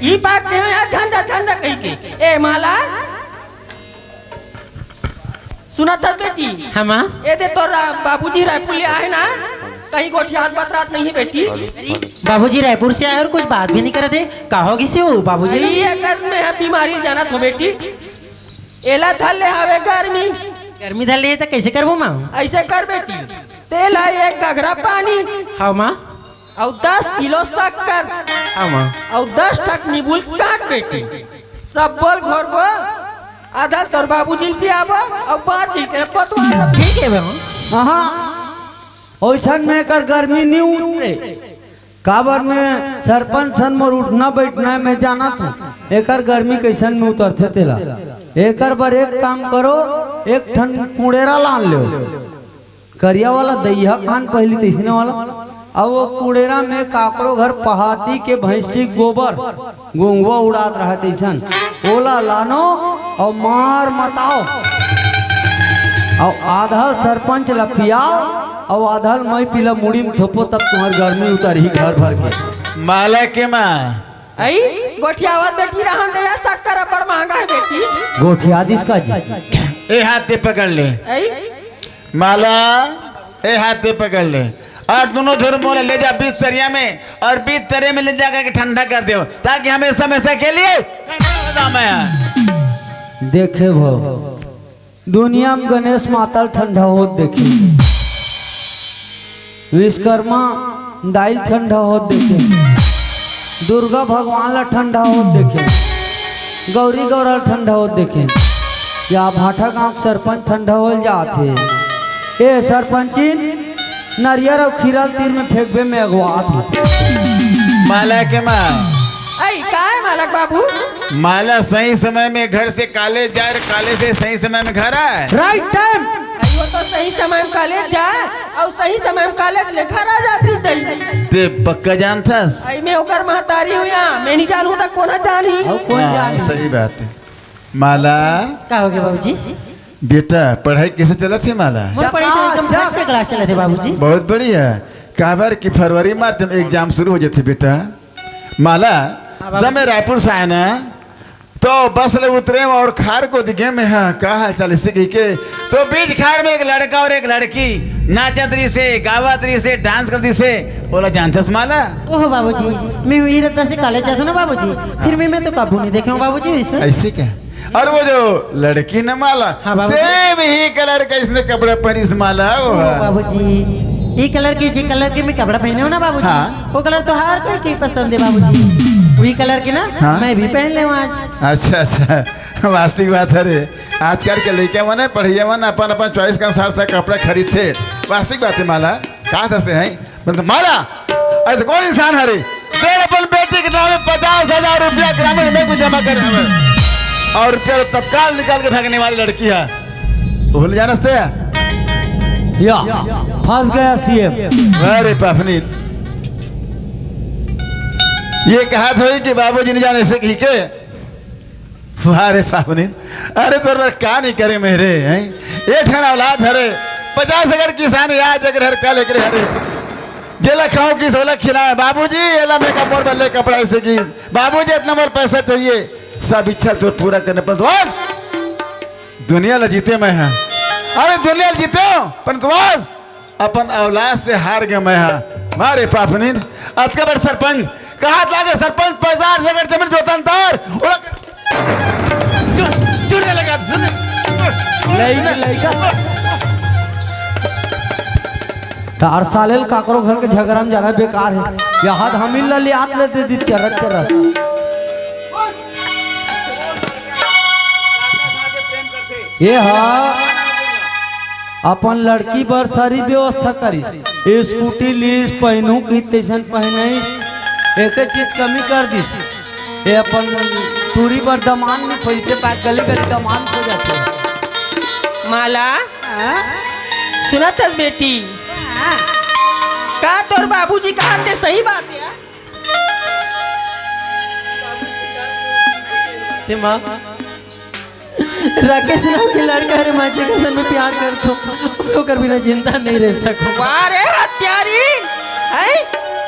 ई बात नहीं यार, झंझा झंझा कही के। ए माला, सुनत हस बेटी? हाँ, माँ। ए दे तोर रा-, बाबूजी रायपुर ले आहे ना, कहीं गोठियात बतरात नहीं है बेटी। बाबूजी रायपुर से आए और कुछ बात भी नहीं करत हे। का हो गिसे हो बाबूजी? अरे, ये कर में है बीमारी जानत हो बेटी। एला धर ले हवे गर्मी। गर्मी धर ले त कैसे करबो माँ? ऐसे कर बेटी, तेला एक घघरा पानी। हाँ माँ। और दस किलो शक्कर। हाँ माँ। और दस ठक नींबू काट बेटी। सब बोल घोरबो, आधा तोर बाबूजी ल पियाबो, अउ बात ही तेरे कोतवाल ल। ठीक है बे। हाँ, ओइसन में कर गर्मी नहीं उतरे। काबर में सरपंच सन मोर उठना बैठना में जानत हूँ, एकर गर्मी कइसन में उतरथे तेला। एकर बर एक काम करो, एक ठन कुड़ेरा लान लेव, करिया वाला दइहा खान पहिली तइसने वाला। अब वो कुड़ेरा में काकरो घर पहाती के भैंसी गोबर गुंगवा उड़ात रहत अइसन, ओला लानो अउ मार मताओ, अउ आधल सरपंच ला पियाओ, अउ आधल मई पीला मुड़ी में थोपो, तब तुम्हार गर्मी उतरही घर भर के। माला के माँ। अई, गोठियावत बेटी रहन दे, शक्कर अब्बड़ महंगा हे बेटी। गोठिया दिस का जी? ए हाथ दे पकड़ ले। अई, माला, ए हाथ दे पकड़ ले, और दोनों झुरमों ले जा बीच तरिया में, और बीच तरिया में ले जा करके ठंडा कर दो, ताकि हमेशा हमेशा के लिए ठंडा हो जाऊं मैं। देखे भो, दुनिया में गणेश माता ल ठंडा होत देखे, विश्वकर्मा दाई ल ठंडा होत देखे, दुर्गा भगवान ला ठंडा होत देखे, गौरी गौरा ल ठंडा होत देखे, या भाठा गांव के सरपंच ठंडा होल जात हे। ए सरपंचिन, नरियर अउ खीरा ल तीर में फेंकबे में अगवात हे। माला के माँ। अई, काय मालक बाबू? माला सही समय में घर से कॉलेज जाए, और कॉलेज से सही समय में घर आए। Right time. अई, वो तो सही समय में कॉलेज जाए अउ सही समय में कॉलेज ले घर आ जात रही तई। ते पक्का जानथस? अई, मैं ओकर महतारी हूँ या, मैं नहीं जानूँ त कोन जानही? अउ कोन हाँ, जानही? सही बात हे। माला। का हो गया बाबूजी? बेटा, पढ़ाई कइसे चलत हे माला? मोर पढ़ाई तो एकदम चकाचक। फर्स्ट क्लास चलत हे बाबूजी। बहुत बढ़िया। काबर कि फरवरी मार्च में एग्जाम शुरू हो जाथे बेटा। माला, हाँ बाबूजी। जब मैं रायपुर से आया ना, तो बस ले उतरे और खार को दिखे में, हाँ, का हाल चाल हे कहिके, तो बीच खार में एक लड़का और एक लड़की नाचत रहिसे, गावत रहिसे, डांस करत रहिसे, ओला जानथस माला? ओहो बाबूजी, मैं वही रद्दा से कॉलेज जाता ना बाबूजी, फिर मैं, मैं तो कभू नहीं देखे हूँ बाबूजी वैसे। ऐसे क्या? और वो जो लड़की न माला, हाँ बाबूजी। सेम ही कलर का इसने कपड़ा पहनी इस माला, वो ओहो है। बाबूजी, ये कलर के, जे कलर के मैं कपड़ा पहने हूँ ना बाबूजी, हाँ। वो कलर तो हर कोई के पसंद है बाबूजी। वही कलर के ना हाँ। मैं भी पहन ले आज। अच्छा, अच्छा, वास्तविक बात है रे। आजकल के लइका मन हे, पढ़इया मन अपन अपन चॉइस के अनुसार से कपड़ा खरीदथे। वास्तविक बात हे माला, का दसते हैं? मतलब माला, ऐसे कौन इंसान हरे तेल अपन बेटी के नाम में पचास हजार रुपया ग्रामीण बैंक में जमा करे हवे और रुपया तत्काल निकाल के भागने वाली लड़की है? भूल जाना से या फंस गया सीएम। अरे पाफनी, ये कहा था कि बाबूजी नहीं जाने से कही के वाह रे पावनी, अरे तोर बर का नहीं करे मेरे, हैं? एक ठन औलाद हरे, पचास एकड़ किसान, आज अगर हर कल एकरे हरे, जेला खाऊं कि सोला खिलाए, बाबूजी, एला मैं कपड़ बल्ले कपड़ा ऐसे की, बाबूजी, इतना मोर पैसा चाहिए, सब इच्छा तो पूरा करने पर दुनिया ला जीते मैं, हाँ। अरे दुनिया ला जीते हो, पर दुआ अपन औलाद से हार गए मैं, हाँ। मारे पापनीन, अतका बड़ सरपंच, कहा लागे सरपंच, पैसा हर जगह जमीन जोतन तार, ओला चुन, चुन लगा, चुन। लइका, लइका। तार साले ल काकरो घर के झगड़ा में जाना बेकार हे। यहाँ हमिल ला ले आत लेते दी चरत चरत। ये हा अपन लड़की बर सारी व्यवस्था करिस, स्कूटी लीस, पहनू की तैसन पहनइस, एक चीज कमी कर दिस, ये अपन टूरी बर दमान नहीं खोजते, पा गली गली दमान खोजते। माला, हाँ? सुनत हस बेटी? हाँ। का तोर बाबूजी कहा ते सही बात हे? ते माँ, राकेश नाम के लड़का हरे माँ, जेकर सन मैं प्यार करथों, मैं ओकर बिना जिंदा नहीं रह सकूं। वाह रे हत्यारी, हैं?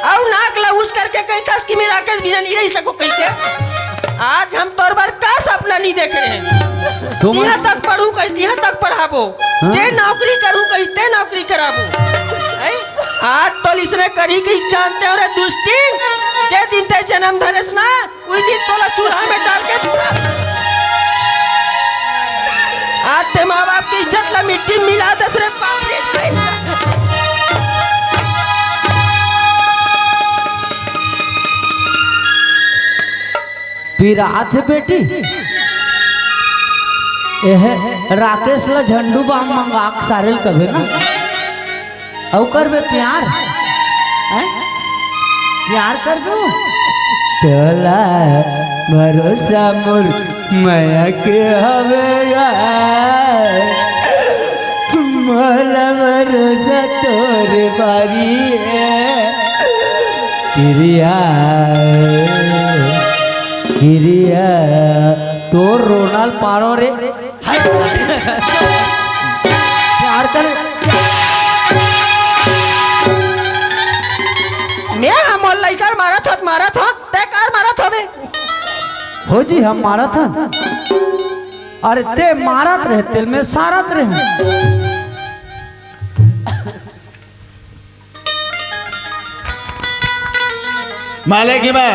अउ नाक ला ऊंच करके कहिथस कि मैं राकेश बिना नहीं रह सकूं कहिके। आज हम तोर बर का सपना नहीं देखे रहेन। तुम जिहां तक पढ़ूं कही, तिहां तक पढ़ाबो। हाँ? जे नौकरी करूं कही, ते नौकरी कराबो। हैं? आज तो इसने करी की जानते हो रे दुष्टी, जे दिन ते जन्म धरेस ना, उही दिन तोला चूल्हा में डाल के आज ते माँ बाप के इज्जत ला मिट्टी में मिला देत रे बाप रे। पिरात हे बेटी, एह राकेश ला झंडू बाम मंगा के सारे ल कबे ना। अउ करबे प्यार, हैं? प्यार कर दूं? तोला भरोसा मोर मया के हवे यार, मोला भरोसा तोर बारी हे। किरिया, किरिया, तोर रोनाल पारो रे। हाय। प्यार कर। मैं हमर लइका ल मारत हत, मारत हत, ते कार मारत हवे। हो जी, हम मारत हन। अरे ते मारत रहे, तेल में सारत रहे। माले की बा,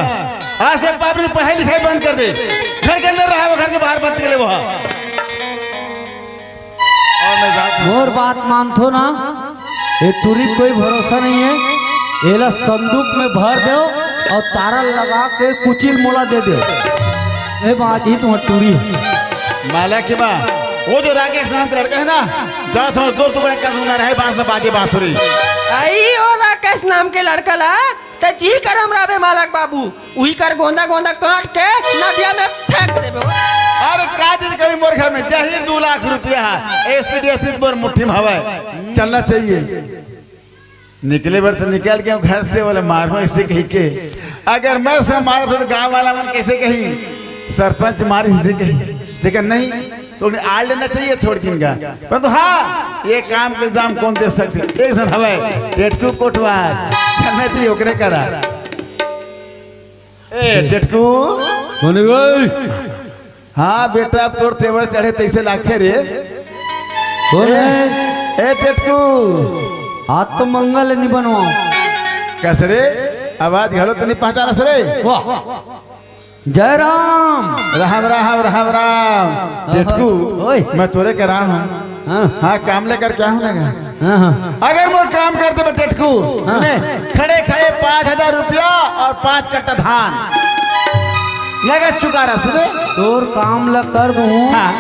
आज से पापड़ी पढ़ाई लिखाई बंद कर दे। घर के अंदर रहा, वो घर के बाहर मत निकले वो। और मैं बात मोर बात मानथो ना, ये टूरी कोई भरोसा नहीं है। एला संदूक में भर दो और तारा लगा के कुचिल मोला दे दो। ए बाजी तुम्हार टूरी है। माला की बा, वो जो राकेश नाम के लड़का है ना, जा समझ दो टुकड़े कर दूंगा, रहे बांस में बाजे बांसुरी। आई ओ राकेश नाम के लड़का ला, ते जी करम राबे मालक बाबू, उही कर गोंदा गोंदा काट के नदिया में फेंक देबे। अरे का चीज कमी मोर घर में, जही दू लाख रुपया है, एसपी डीएसपी मोर मुट्ठी में हवे, चलना चाहिए। निकले बर तो निकल के घर से, बोले मारो इसे कही के, अगर मैं उसे मारा तो गांव वाला मन कैसे कही, सरपंच मारे इसे कही, लेकिन नहीं, तो उन्हें आड़ लेना चाहिए थोड़ दिन का। परंतु हाँ, ये काम के इल्जाम कौन दे सकते? एक जन हवे, टेटकू कोटवार, चलना चाहिए ओकरे करा। ए, टेटकू। कौन है भाई? हाँ बेटा, अब तोर तेवर चढ़े तैसे लागथे रे। कौन ए, है? ए, टेटकू। हाथ तो मंगल नहीं बनवाओ। कस रे, आवाज घलो तो नहीं पहचानस रे। वाह। जय राम। राम, राम, राम, राम। हाँ, टेटकू, ओए। मैं तोरे के राम हूँ। हाँ। हाँ, काम लेकर क्या होने का? हाँ, हाँ। अगर मोर काम करते मैं टेटकू, हाँ। तूने खड़े खड़े पाँच हजार रुपया और पाँच कट्टा धान नगद चुका रहा, सुने? तोर काम ला कर दूँ। हाँ।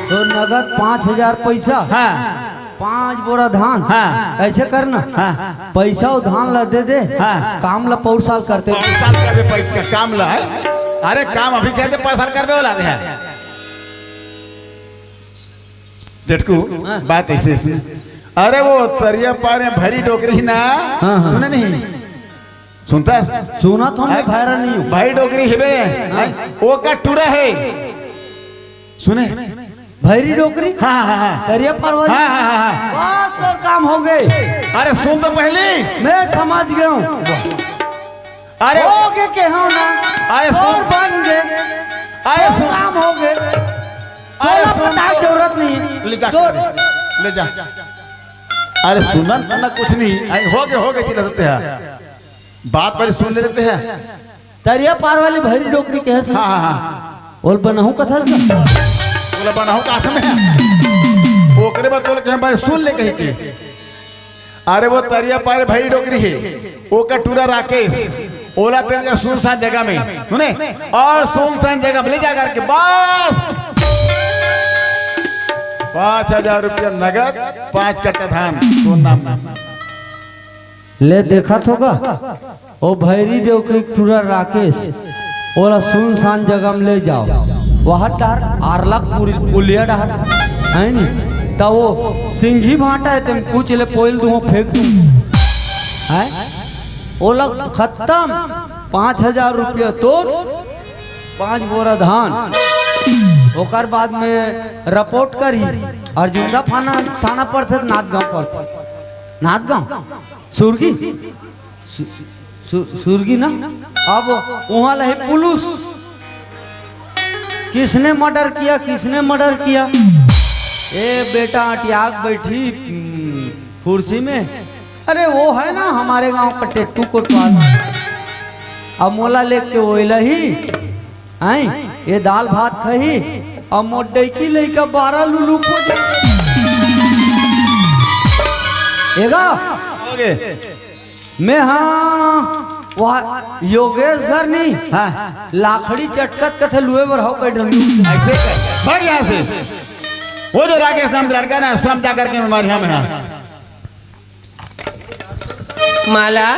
तो नगद पाँच हजार पैसा। हाँ। पाँच बोरा धान। हाँ। ऐसे करना। हाँ। पैसा और धान ला दे दे। हाँ। काम ला पौर साल करते। पौर साल करबे पैसा काम ला है। अरे काम अभी कहते पौर साल करबे वाला है। जेठकू, हाँ। बात ऐसे, ऐसे। अरे वो तरिया पार में भरी डोकरी ना, हाँ, हाँ। सुने नहीं? सुनता? सुना तो मैं हैं? भैरा नहीं हूँ। भरी डोकरी हेबे, हाँ। हैं? ओकर टूरा है। सुने? भैरी डोकरी? हाँ, हाँ, हाँ, हाँ। तरिया पार वाली? हाँ, हाँ, हाँ, हाँ। बस तोर काम हो गए। अरे सुन तो पहली। मैं समझ गया हूँ। अरे हो गए के हो ना? अरे सुन। और बन गए। अरे तोर सुन। काम हो गए। अरे तोला सुन बताए तो। जरूरत नहीं। ले जा, तोर ले जा। अरे सुनन ना कुछ नहीं। आई हो गए, हो गए, चिल्ला सकते हैं। बात पर सुन लेते हैं। तरिया पार वाली भैरी डोकरी कहे से। हाँ, हाँ, हाँ। ओल बनहु कथा से। ओला बनहु कथा में। ओकरे बाद तोला कहे भाई सुन ले कही के। अरे वो तरिया पार भैरी डोकरी है। ओकर टूरा राकेश। ओला तेरे का सुनसान जगह में। सुने? और सुनसान जगह में ले जा करके बस। पाँच हजार रुपया नगद, पाँच कट्टा धान, तोर नाम में। ले देखत होगा, ओ भैरी डोकरी टूरा राकेश, ओला सुनसान जगह में ले जाओ। वहाँ डहर आरला पुल-, पुलिया डहर, है नी? त वो सिंघी भांटा है, तेम कुछ ले पोइल दूँ, फेंक दूँ। हैं? ओला खत्म, पाँच हजार रुपया तोर, पाँच बोरा धान। ओकर बाद में रिपोर्ट करही, और जुंदा थाना, थाना पड़थे त नाथगांव पड़थे। नाथगांव? सुरगी? सु-, सु-, सुरगी ना? अब वहाँ लही पुलिस। किसने मर्डर किया, किसने मर्डर किया? ए बेटा, अटियाक बैठी, हम्म, कुर्सी में। अरे, वो है ना हमारे गांव का टेट्टू कोटवाल। अब मोला लेके वो लही। हैं? ये दाल भात खाही, अब मोर डैकी लइका बारह लुलु खोजे। एगा? ओके। मैं हाँ, वहाँ योगेश घर नहीं? हाँ। लाखड़ी चटकत कथे लुए बर हव कई डंडी। ऐसे कर। भाग यहाँ से। वो जो राकेश नाम लड़का ना, समझा करके मैं मार यहाँ में हाँ। माला,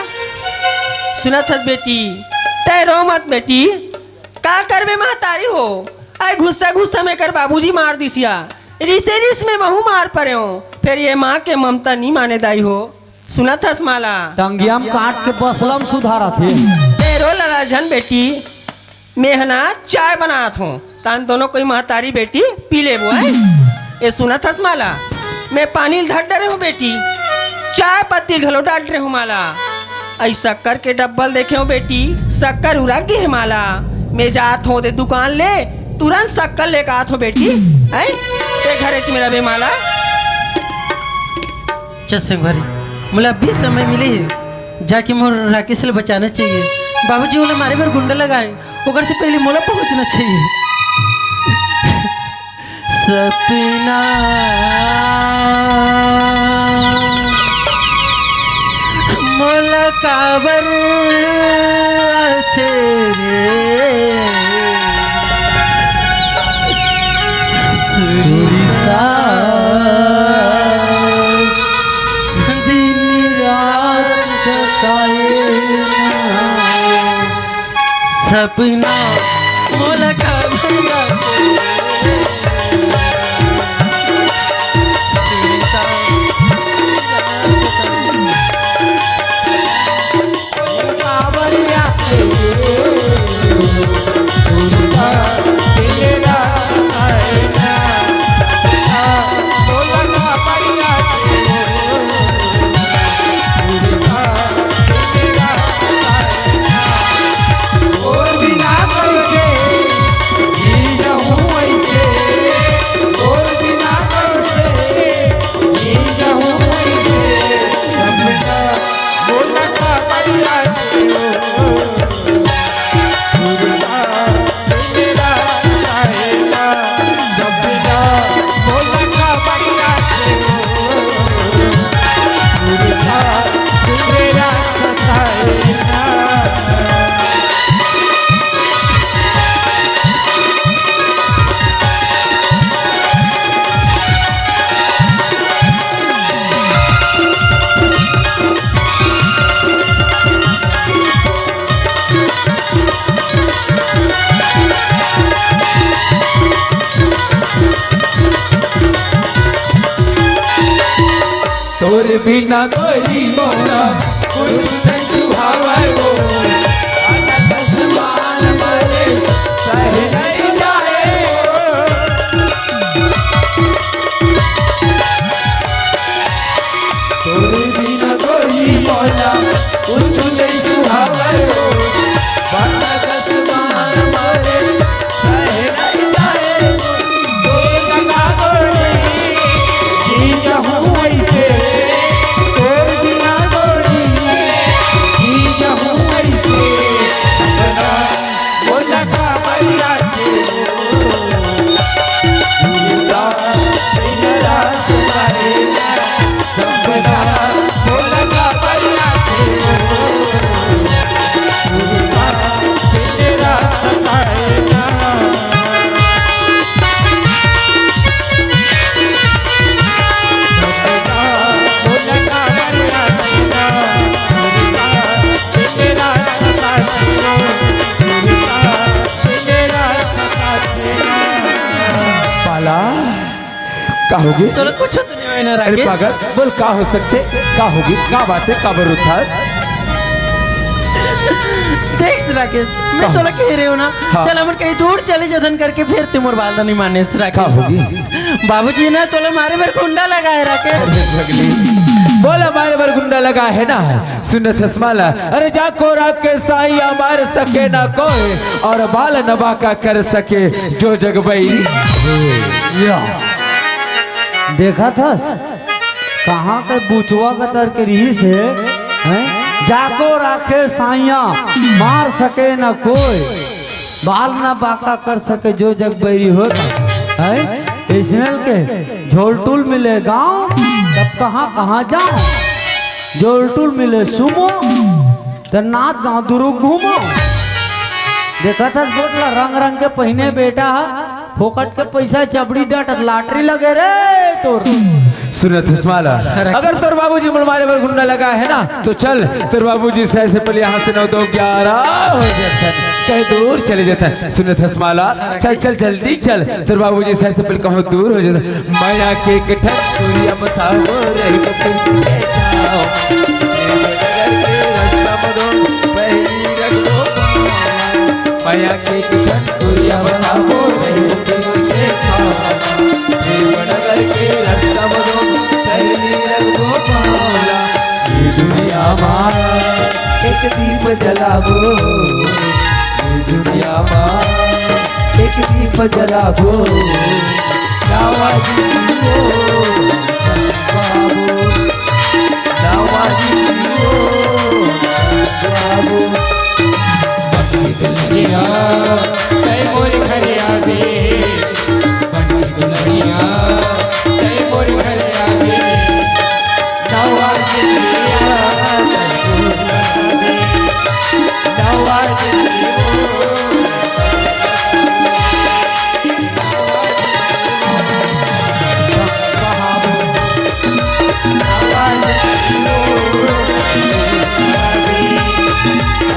सुनत हस बेटी, तै रो मत बेटी। का करबे महतारी हो, अई गुस्सा गुस्सा में कर बाबूजी मार दिसिया। रिसे रिस में महू मार परेंव, फेर ये माँ के ममता नी माने दाई हो। सुनत हस माला? टंगिया म काट के बसला म सुधारत हे। तै रो लला झन बेटी, मैं ह ना चाय बनात हों, तान दोनों कोई महतारी बेटी पी लेबो, हैं? ए सुनत हस माला, मैं पानी ल धर डरे हों बेटी, चाय पत्ती घलो डाल डरे हों माला। अई शक्कर के डब्बा ल देखे हों बेटी, शक्कर उरक गे हे माला। मैं जात हों ते दुकान ले, तुरंत शक्कर लेके आत हों बेटी, हैं? ते घरे च में रबे माला। चल संगवारी, मोला अभी समय मिले हे, जाके मोर राकेश ल बचाना चाहिए। बाबूजी ओला मारे बर गुंडा लगाए, ओकर से पहले मोला पहुंचना चाहिए। सपना मोला काबर आथे रे सुरता, दिन रात सताए ना। सपना मोला काबर आथे। तोर बिना गोरी मोरा कुछ नहीं सुहावै वो। आधा कस मान मरे सह नहीं जाए वो। तोर बिना गोरी मोरा कुछ नहीं सुहावै वो। आधा कस मान मरे पाला, का होगे? तोला कुछ तो नहीं होय ना, अरे राकेश? पागल, बोल, का हो सकथे? का होगे? का बात हे? काबर रोथस? देख राकेश, मैं का? तोला कहे रहेंव ना, हाँ। चल हमन कहीं दूर चले जाथन करके, फेर ते मोर बात नहीं मानेस राकेश। का होगे? बाबूजी ना तोला मारे बर गुंडा लगाए राकेश। अरे पगली, बोला मारे बर गुंडा लगाए हे ना। सुनत हस माला, अरे जाको राखे साइयां मार सके ना कोई, अउ बाल न बांका कर सके जो जग बइरी। या। देखत हस, कहाँ के बुचवा कतर के रिहिस हे, हैं? जाको राखे साइयां मार सके ना कोई, बाल न बांका कर सके जो जग बइरी होत, हैं? इसनल के झोलटुल मिले गाँव, तब कहाँ कहाँ जाँव? झोलटुल मिले सुमो, त नात गाँव दुरुग घूमो। देखत हस गोठ ला, रंग रंग के पहिने बेटा ह, फोकट के पइसा चबड़ी डाँटत, लाटरी लगे रे तोर। सुनत हस माला, अगर तोर बाबूजी मोला मारे बर गुंडा लगा है ना, तो चल, तोर बाबूजी से ऐसे पहले यहाँ से नौ दो ग्यारह हो जाता, कहीं दूर चले जाता। सुनत हस माला, चल, चल, जल्दी चल, तोर बाबूजी से ऐसे पहले कहूँ दूर हो जाता। मया के एक ठन दूरिया बसाओ रे, बकुल के छाओ। मया के एक ठन दूरिया बसाओ रे, बकुल के छाओ। देवनगर के रास्ता बनो, पहली रंगो पाला। ये दुनिया मा एक दीप जलाबो, ये दुनिया मा एक दीप जलाबो। नवा जिंदगी ओ संत बाबू, नवा जिंदगी ओ संत बाबू। दुनिया, तै मोर घर आबे। दुनिया, तै मोर घर आबे, नवा जिंदगिया, नवा जिंदगी।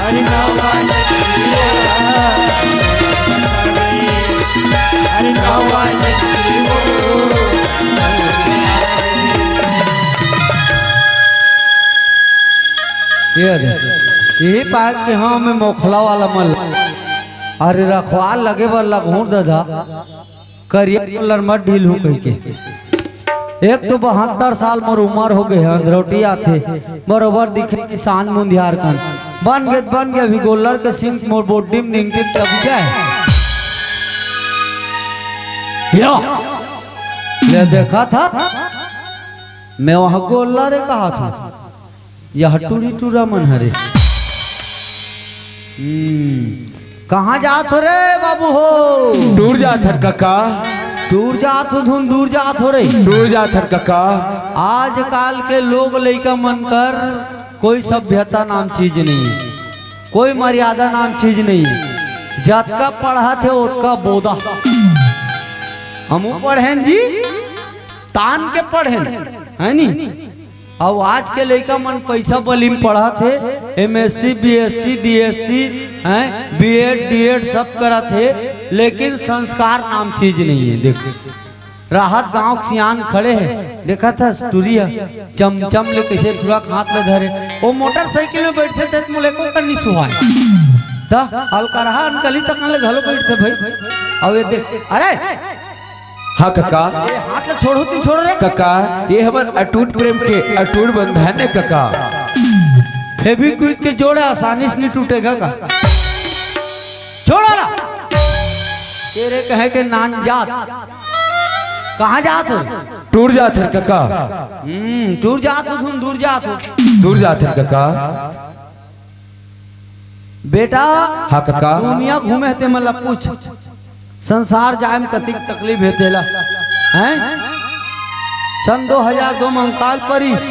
अरे नवा जिंदगिया, अरे नवा जिंदगी। ये दे, यही पाए कि हाँ, मैं मोखला वाला मन। अरे रखवार लगे बर लगहूँ दादा, करिया कलर मत ढील हूँ कहिके। एक तो बहत्तर साल मोर उमर हो गए हे, अंधरौटी आथे, बरोबर दिखे कि सांझ मुंधियार कन। बन गे, बन गे, अभी गोल्लर के सिंग मोर body म निंगथे तब क्या है? यो, ले देखा था, मैं वहाँ गोल्लर कहा था। यह टूरी टूरा मन हरे। हम्म, कहाँ जात हो रे बाबू हो? टूर जात हन कका। टूर जात हो धुन दूर जात हो रे। टूर जात हन कका। आजकाल के लोग लइका मन कर कोई सभ्यता नाम चीज नहीं है, कोई मर्यादा नाम चीज नहीं है। जतका पढ़त हे ओतका बोदा। हमू पढ़ेन जी, तान के पढ़ेन, है नी? अउ आज के लइका मन पैसा बली म पढ़त हे, M S C, B S C, D S C, हैं, B Ed, D Ed सब करत हे, लेकिन संस्कार नाम चीज नहीं है। देखो, राहत गांव के सियान खड़े हे, देखत हस टूरी ह, चमचम ले कइसे टूरा के हाथ ल धरे, वो मोटरसाइकिल में बैठथे त मोला एको कन नी सुहाय। त अलकरहा अनकली तक ले घलो बैठथे भाई। अउ ये देख, अरे हाँ कका। ए, हाथ ला छोड़ो, तुम छोड़ो रे। कका, ये हमर अटूट प्रेम के अटूट बंधन है कका। Fevikwik के जोड़ आसानी से नहीं टूटेगा का? छोड़ो ला। तेरे कहे के नान जात। कहाँ जात हो? टूर जात हन कका। हम्म, टूर जात हो, तुम दूर जात हो। दूर जात हन कका। बेटा, हाँ कका। दुनिया घूमे हे ते मन ला पूछ, संसार जाए में कतिक तकलीफ हे तेला, हैं? सन दो हजार दो में अंकाल परिस,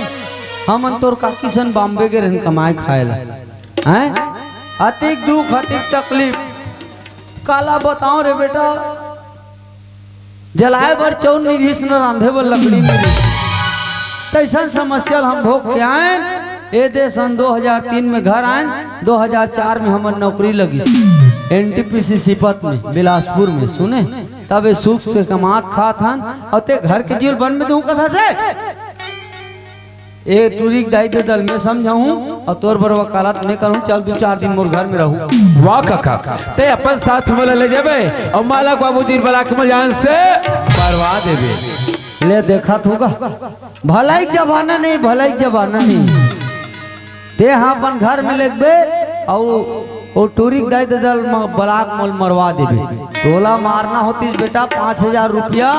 हमन तोर काकी सन बॉम्बे गे रहन कमाए खाए ला, हैं? अतिक दुख, अतिक तकलीफ, काला बताओ रे बेटा। जलाए बर चउर नइ रिहिस, न रांधे बर लकड़ी नइ रिहिस। तइसन समस्या ल हम भोग के आएन। ए दे सन दो हजार तीन में घर आएन, दो हजार चार में हमर नौकरी लगिस N T P C Sipat में, बिलासपुर में, सुने? तब ए सुख से कमात खात हन, अउ ते घर के जीव ल बन में दूं कथस रे। ए टूरी के दाई ददा ल मैं समझाहूं अउ तोर बर वकालत मैं करहूं। चल दू चार दिन मोर घर में रहू। वाह कका, ते अपन साथ मोला ले जाबे अउ मालक बाबू जी ल बला के मोला जान से मरवा देबे। ले देखत होगा, भलाई के जमाना नहीं, भलाई के जमाना नहीं। ते हा अपन घर में लेगबे अउ ओ टूरी के दाई ददा ल म-, बला के मोला मरवा देबे। तोला मारना होतिस बेटा, पाँच हजार रुपया,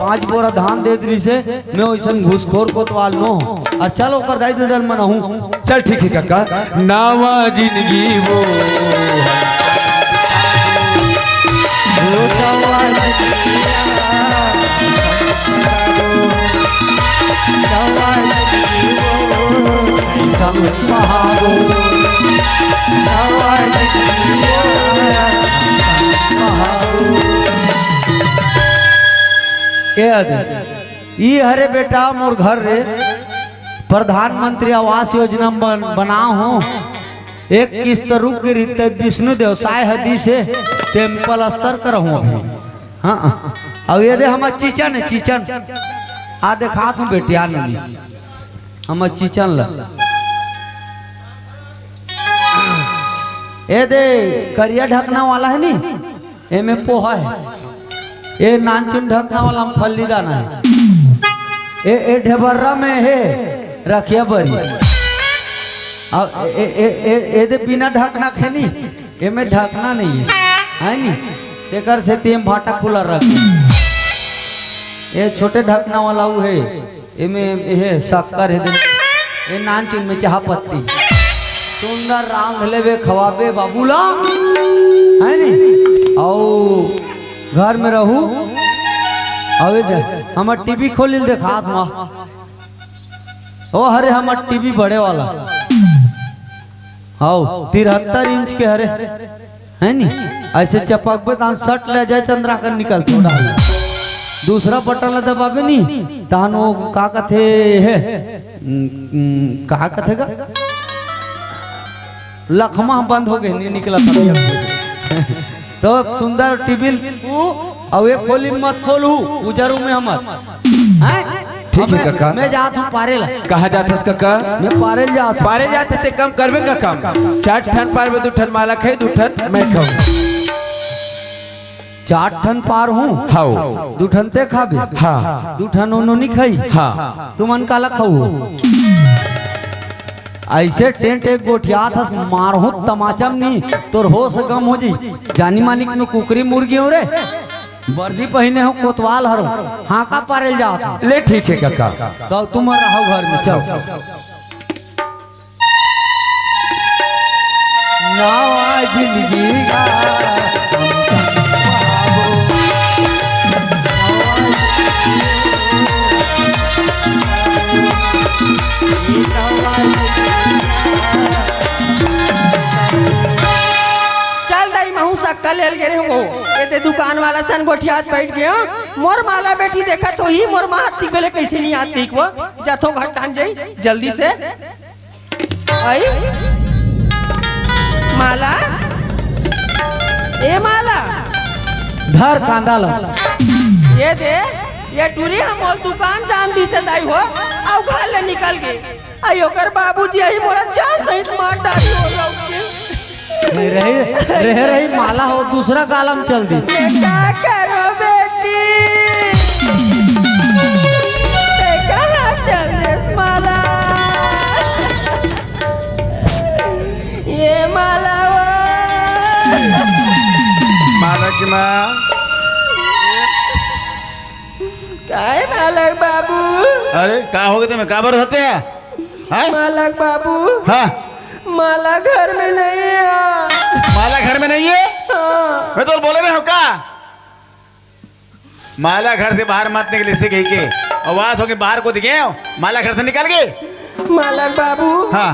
पाँच बोरा धान दे दिस हे, मैं ओइसन घूसखोर कोतवाल नो हूं। अउ चल ओकर दाई ददा ल मनाहूं। चल ठीक हे कका, नवा जिंदगी वो। ए आदि, ई हरे बेटा मोर घर रे, प्रधानमंत्री आवास योजना म बन, बना हूँ। एक किस्त रुक गे रिहिस त विष्णु देव साय ह दिस हे, तेम पलस्तर करहूँ अभी। हाँ, अब ये दे हमर चिचन हे, चिचन। आ देखात हूँ बेटिया ननी, हमर चिचन ल। ए दे, करिया ढकना वाला हे नी, एमे पोहा हे। ए नानचुन ढकना वाला म फल्ली दाना हे। ए, ए ढेबर्रा में हे, रखिया बरी। अब ए, ए, ए, ए, ए दे बिना ढकना के हे नी, एमे ढकना नहीं हे, हे नी? तेकर से तेम भाटा खुला रख। ए छोटे ढकना वाला उ हे। एमे एहे शक्कर हे दे, ए नानचुन में चाह पत्ती। सुंदर रांध लेबे, खवाबे बाबू ला, हे नी? अउ घर में रहू। अउ ए दे, हमर टीवी खोलिल देखात हूँ। ओ हरे, हमर टीवी बड़े वाला। हव, तिहत्तर इंच के हरे, हे नी? अइसे चपकबे तहान सट ले अजय चंद्राकर निकलथे, ओ डाहर। दूसरा बटन ला दबाबे नी, तहान ओ का कथे हे? उम, उम, का कथे गा? लखमा बंद हो गे, नी निकलत। तो सुंदर टीवी ल-, अउ एक खोली मत खोलहू, उजरू में हमर। हैं? ठीक हे अब मैं, कका। मैं जात हूँ पारे ला। कहाँ जात हस कका? मैं पारे ल जात हूँ। पारे जात हस ते काम करबे का काम। चार ठन पारबे, दू ठन माला खाही, दू ठन मैं खाहूँ। चार ठन पारहूँ। हव। दू ठन ते खाबे। हाँ। दू ठन ओनो नी खाही। हाँ। तुमन काला खाहू? अइसे टेंट एक गोठियात हस, मारहूँ तमाचा म नी, तोर होश गम हो जाही। जानी मानी के मैं कुकरी मुर्गी हूँ रे, वर्दी पहिने हूँ कोतवाल हरहूँ, हाँका पारे ल जात हूँ। ले ठीक हे कका। तब तुम रहव घर में, चल। नवा जिंदगी का हम सब पाबो। चल दाई, महूँ सक्का लेल गे रेहेंव। ए दे दुकान वाला सन गोठियात बइठ गेंव। मोर माला बेटी देखत होही, मोर माँ ह अतिक बेले कइसे नइ आत कहिके। जथों घर टान जाई, जल्दी से। आई माला, ए माला। धर कांदा ला। ए दे, ए टूरी ह मोला दुकान जान दिस दाई हो, अउ घर ले निकल गे। अई ओकर बाबूजी अही मोला जान सहित मार डारी हो लौट के। नहीं रही, रहे रही माला हो, दूसरा गाला म चल दिस। ये का करो बेटी? ये कहाँ चल दिस माला? ये माला वो। माला की माँ। काय मालक बाबू? अरे, का हो गे तेमे? काबर हंसत हस? हैं? मालक बाबू। हाँ। माला घर में नहीं है। माला घर में नहीं है? हाँ। मैं तोला बोले रहेंव का? माला घर से बाहर मत निकले, अइसे कहिके। अउ आज होके बाहर कोती गेंव, माला घर से निकल गे। मालक बाबू। हाँ।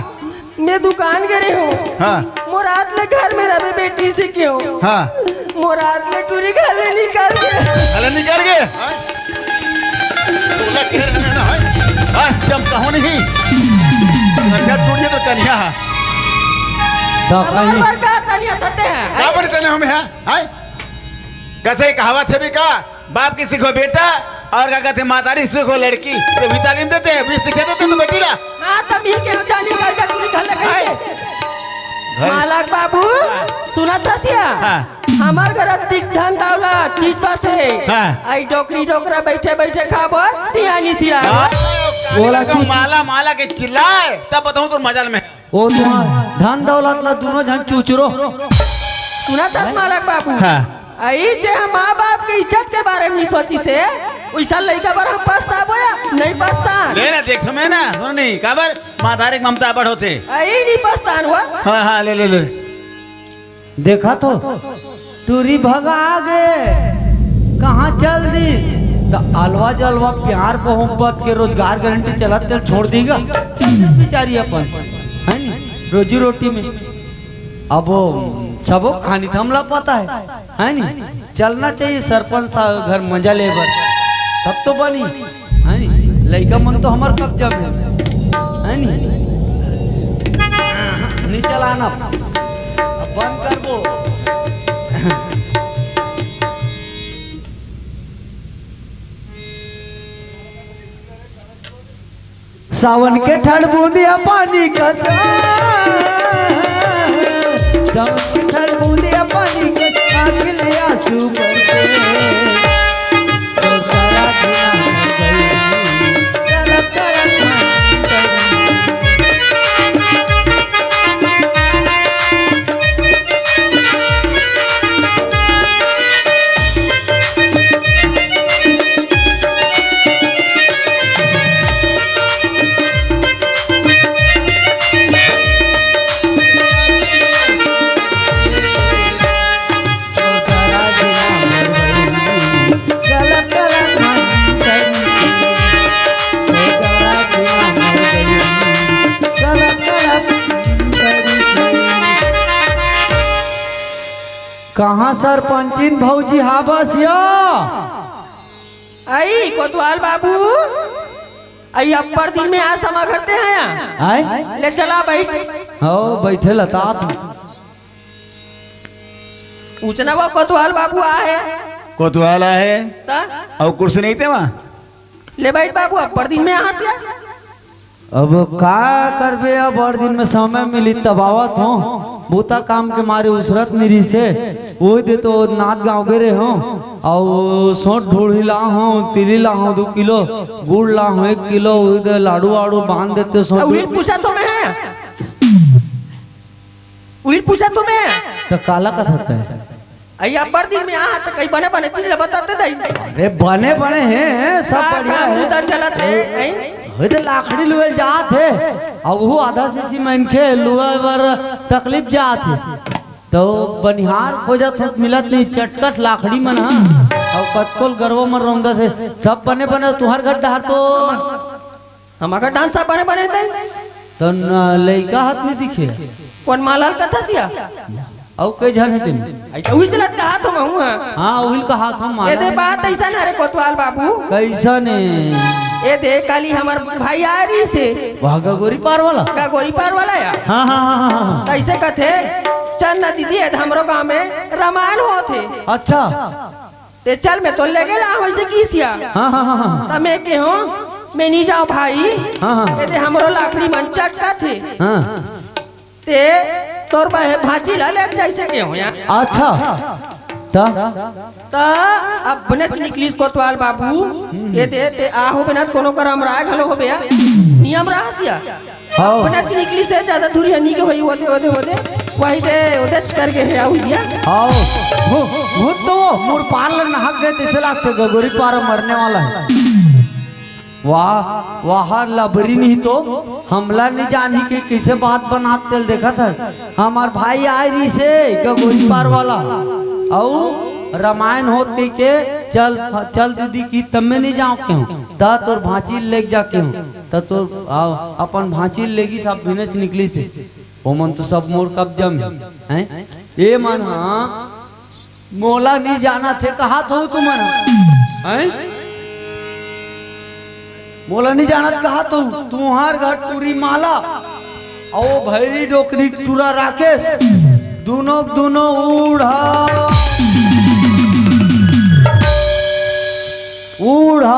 मैं दुकान गे रेहेंव। हाँ। मोर आत ले घर में रहिबे बेटी अइसे केहेंव। हाँ। मोर आत ले टूरी घर ले निकल गे। अरे निकल गे। हाँ? तोला कहे रहेंव ना, हाँ? आज चमकाहूँ नहीं। अच्छा, टूरी तो कनिहा हे। तो हमार कहीं बर का तनिया थते हैं? का बड़ी तनिया हमें है? हैं? कइसे कहावत हे भी का? बाप के सिखो बेटा, अउ का कथे महतारी सिखो लड़की। ये भी तालीम देते हैं, भी सिखा देते तो बेटी ला। हाँ, तब ये के जानी कर जा टूरी घर ले कहिके। हाय। मालक बाबू, हाँ। सुनत हस या? हाँ। हमार घर अतिक धन दौलत चीज बस हे। हाँ। अई डोकरी डोकरा बइठे बइठे खाबो, तिहानी सिराबो। हाँ। बोला का चीज। माला माला के चिल्लाए, तब बताहूँ तोर मजाल में। ओ तुम्हार धन दौलत ला दूनों झन चुचरो। सुनत हस मालक बाबू। हाँ। अई जे हम माँ बाप के इज्जत के बारे में नइ सोचिस हे, वइसन लइका बर हम पछताबो या नइ पछतान। ले ना, देख तो मैं ना, सुन नहीं, काबर महतारी के ममता बड़ होथे। अई नइ पछतान हो। हाँ, हाँ, ले, ले, ले। देखा तो, टूरी भगा गे, कहाँ चल दिस? त अलवा जलवा प्यार मोहब्बत के रोजगार गारंटी चलत तेला छोड़ दिही गा, चल दिस बिचारी अपन, हे नी? रोजी रोटी में। अब वो सबो कहानी तो हमला पता हे, हे नी? चलना चाहिए सरपंच साहब घर मजा ले बर, तब तो बनी, हे लइका मन तो हमर कब्जा में हे, है नी? नी चलाना, अब बंद करबो। सावन के ठंड बूंदिया पानी कस, सावन के ठंड बूंदिया पानी कस, आँख ले आंसू बरसे। तो तारा बिना मर गई, तड़प तड़प मर गई। कहाँ सरपंचिन भौजी हाबस या? आई कोतवाल बाबू, आई अब्बड़ दिन में आज समा करते हैं। आय? ले चला बैठ। हो, बैठे लतात। पूछना वो कोतवाल बाबू आ है। कोतवाल आ है? ता? अउ कुर्सी नहीं ते वहाँ? ले बैठ बाबू, अब्बड़ दिन में आ हस या। अब का करबे, अब्बड़ दिन में समय मिली तब आवत हों। बूता काम के मारे उसरत नी रिहिसे। ओही दे तो नांदगांव गे रेहेंव। अउ सोंठ ढूढ़ी लाहों, तिली लाहों दू किलो, गुड़ लाहों एक किलो, ओही दे लाडू वाडू बांध देते सोंठ। उही पूछत हों मैं। उही पूछत हों मैं। त काला कथस तैं? अई अब्बड़ दिन में आ, त कई बने बने चीज ल बताते दई। अरे बने बने हे, सब का बढ़िया काम हे। उधर चलत हे, हैं? ओही त लाखड़ी लुए जात हे, अब वो आधा शीशी मनखे लुए बर तकलीफ जात हे, त बनिहार खोजत हों त मिलत नहीं, चटकट लाखड़ी मन ह, अउ कतको ल गरवा मन रौंदत हे, सब बने बने तुंहर घर डहर तो हमर घर डांस बने बने दे। त न, लइका हाथ नहीं दिखे। कोन माला ल कथस या? अउ कई झन हे तेन। आई त उही चलत कहात हों महूँ हा। हाँ, उही ल कहात हों माला। ए दे बात अइसन हरे कोतवाल बाबू। कइसन हे? ए दे काली हमर भाई आय रिहिसे। वह गगोरी पार वाला? गगोरी पार वाला या। हाँ, हाँ, हाँ, हाँ, हाँ। त अइसे कथे, चल न दीदी, ए दे हमरो गाँव में रमायन होत हे। अच्छा। ते चल, मैं तोला लेगे लाहूँ, अइसे किहिस या। हाँ, हाँ, हाँ, हाँ। त मैं केहेंव, मैं नी जांव भाई। हाँ, हाँ। ए दे हमरो लाखड़ी मन चटकत हे। हाँ। ते तोर बहे-, भांची ला लेग जा, अइसे केहेंव या। अच्छा। त? त अब बनेच निकलिस कोतवाल बाबू। ए दे, ते आहो बिना त कोनो कर अमराय घलो होबे या। नियम रहत या। हव। बनेच निकलिस हे, जादा दूरिहा नी गे होही, ओदे, ओदे, ओदे। वही दे, ओदेच कर गे हे, आऊ दिया। हव। वो, वो तो वो मोर पार ल नहक गे, तइसे लागथे गगोरी पार मरने वाला हे। वाह, वाह, लबरी नहीं तो, हमला नहीं जानी कि कइसे बात बनात तेल देखत हे। हमर भाई आय रिहिसे, गगोरी पार वाला। अऊ रमायन होत कहिके, चल, चल दीदी किहिस, तब मैं नहीं जांव केहेंव। त तोर भांची ल लेग जा केहेंव। त तोर, आ, अपन भांची ल लेगिस, सब बिनेच निकलिस हे। ओमन तो सब मोर कब्जा में, हैं? ए मन ह, मोला नी जानत हे, कहात हो तुमन, हैं? मोला नी जानत, कहात हो, तुंहर घर टूरी माला, अउ भैरी डोकरी टूरा राकेश, दूनों, दूनों उड़ा, उड़ा।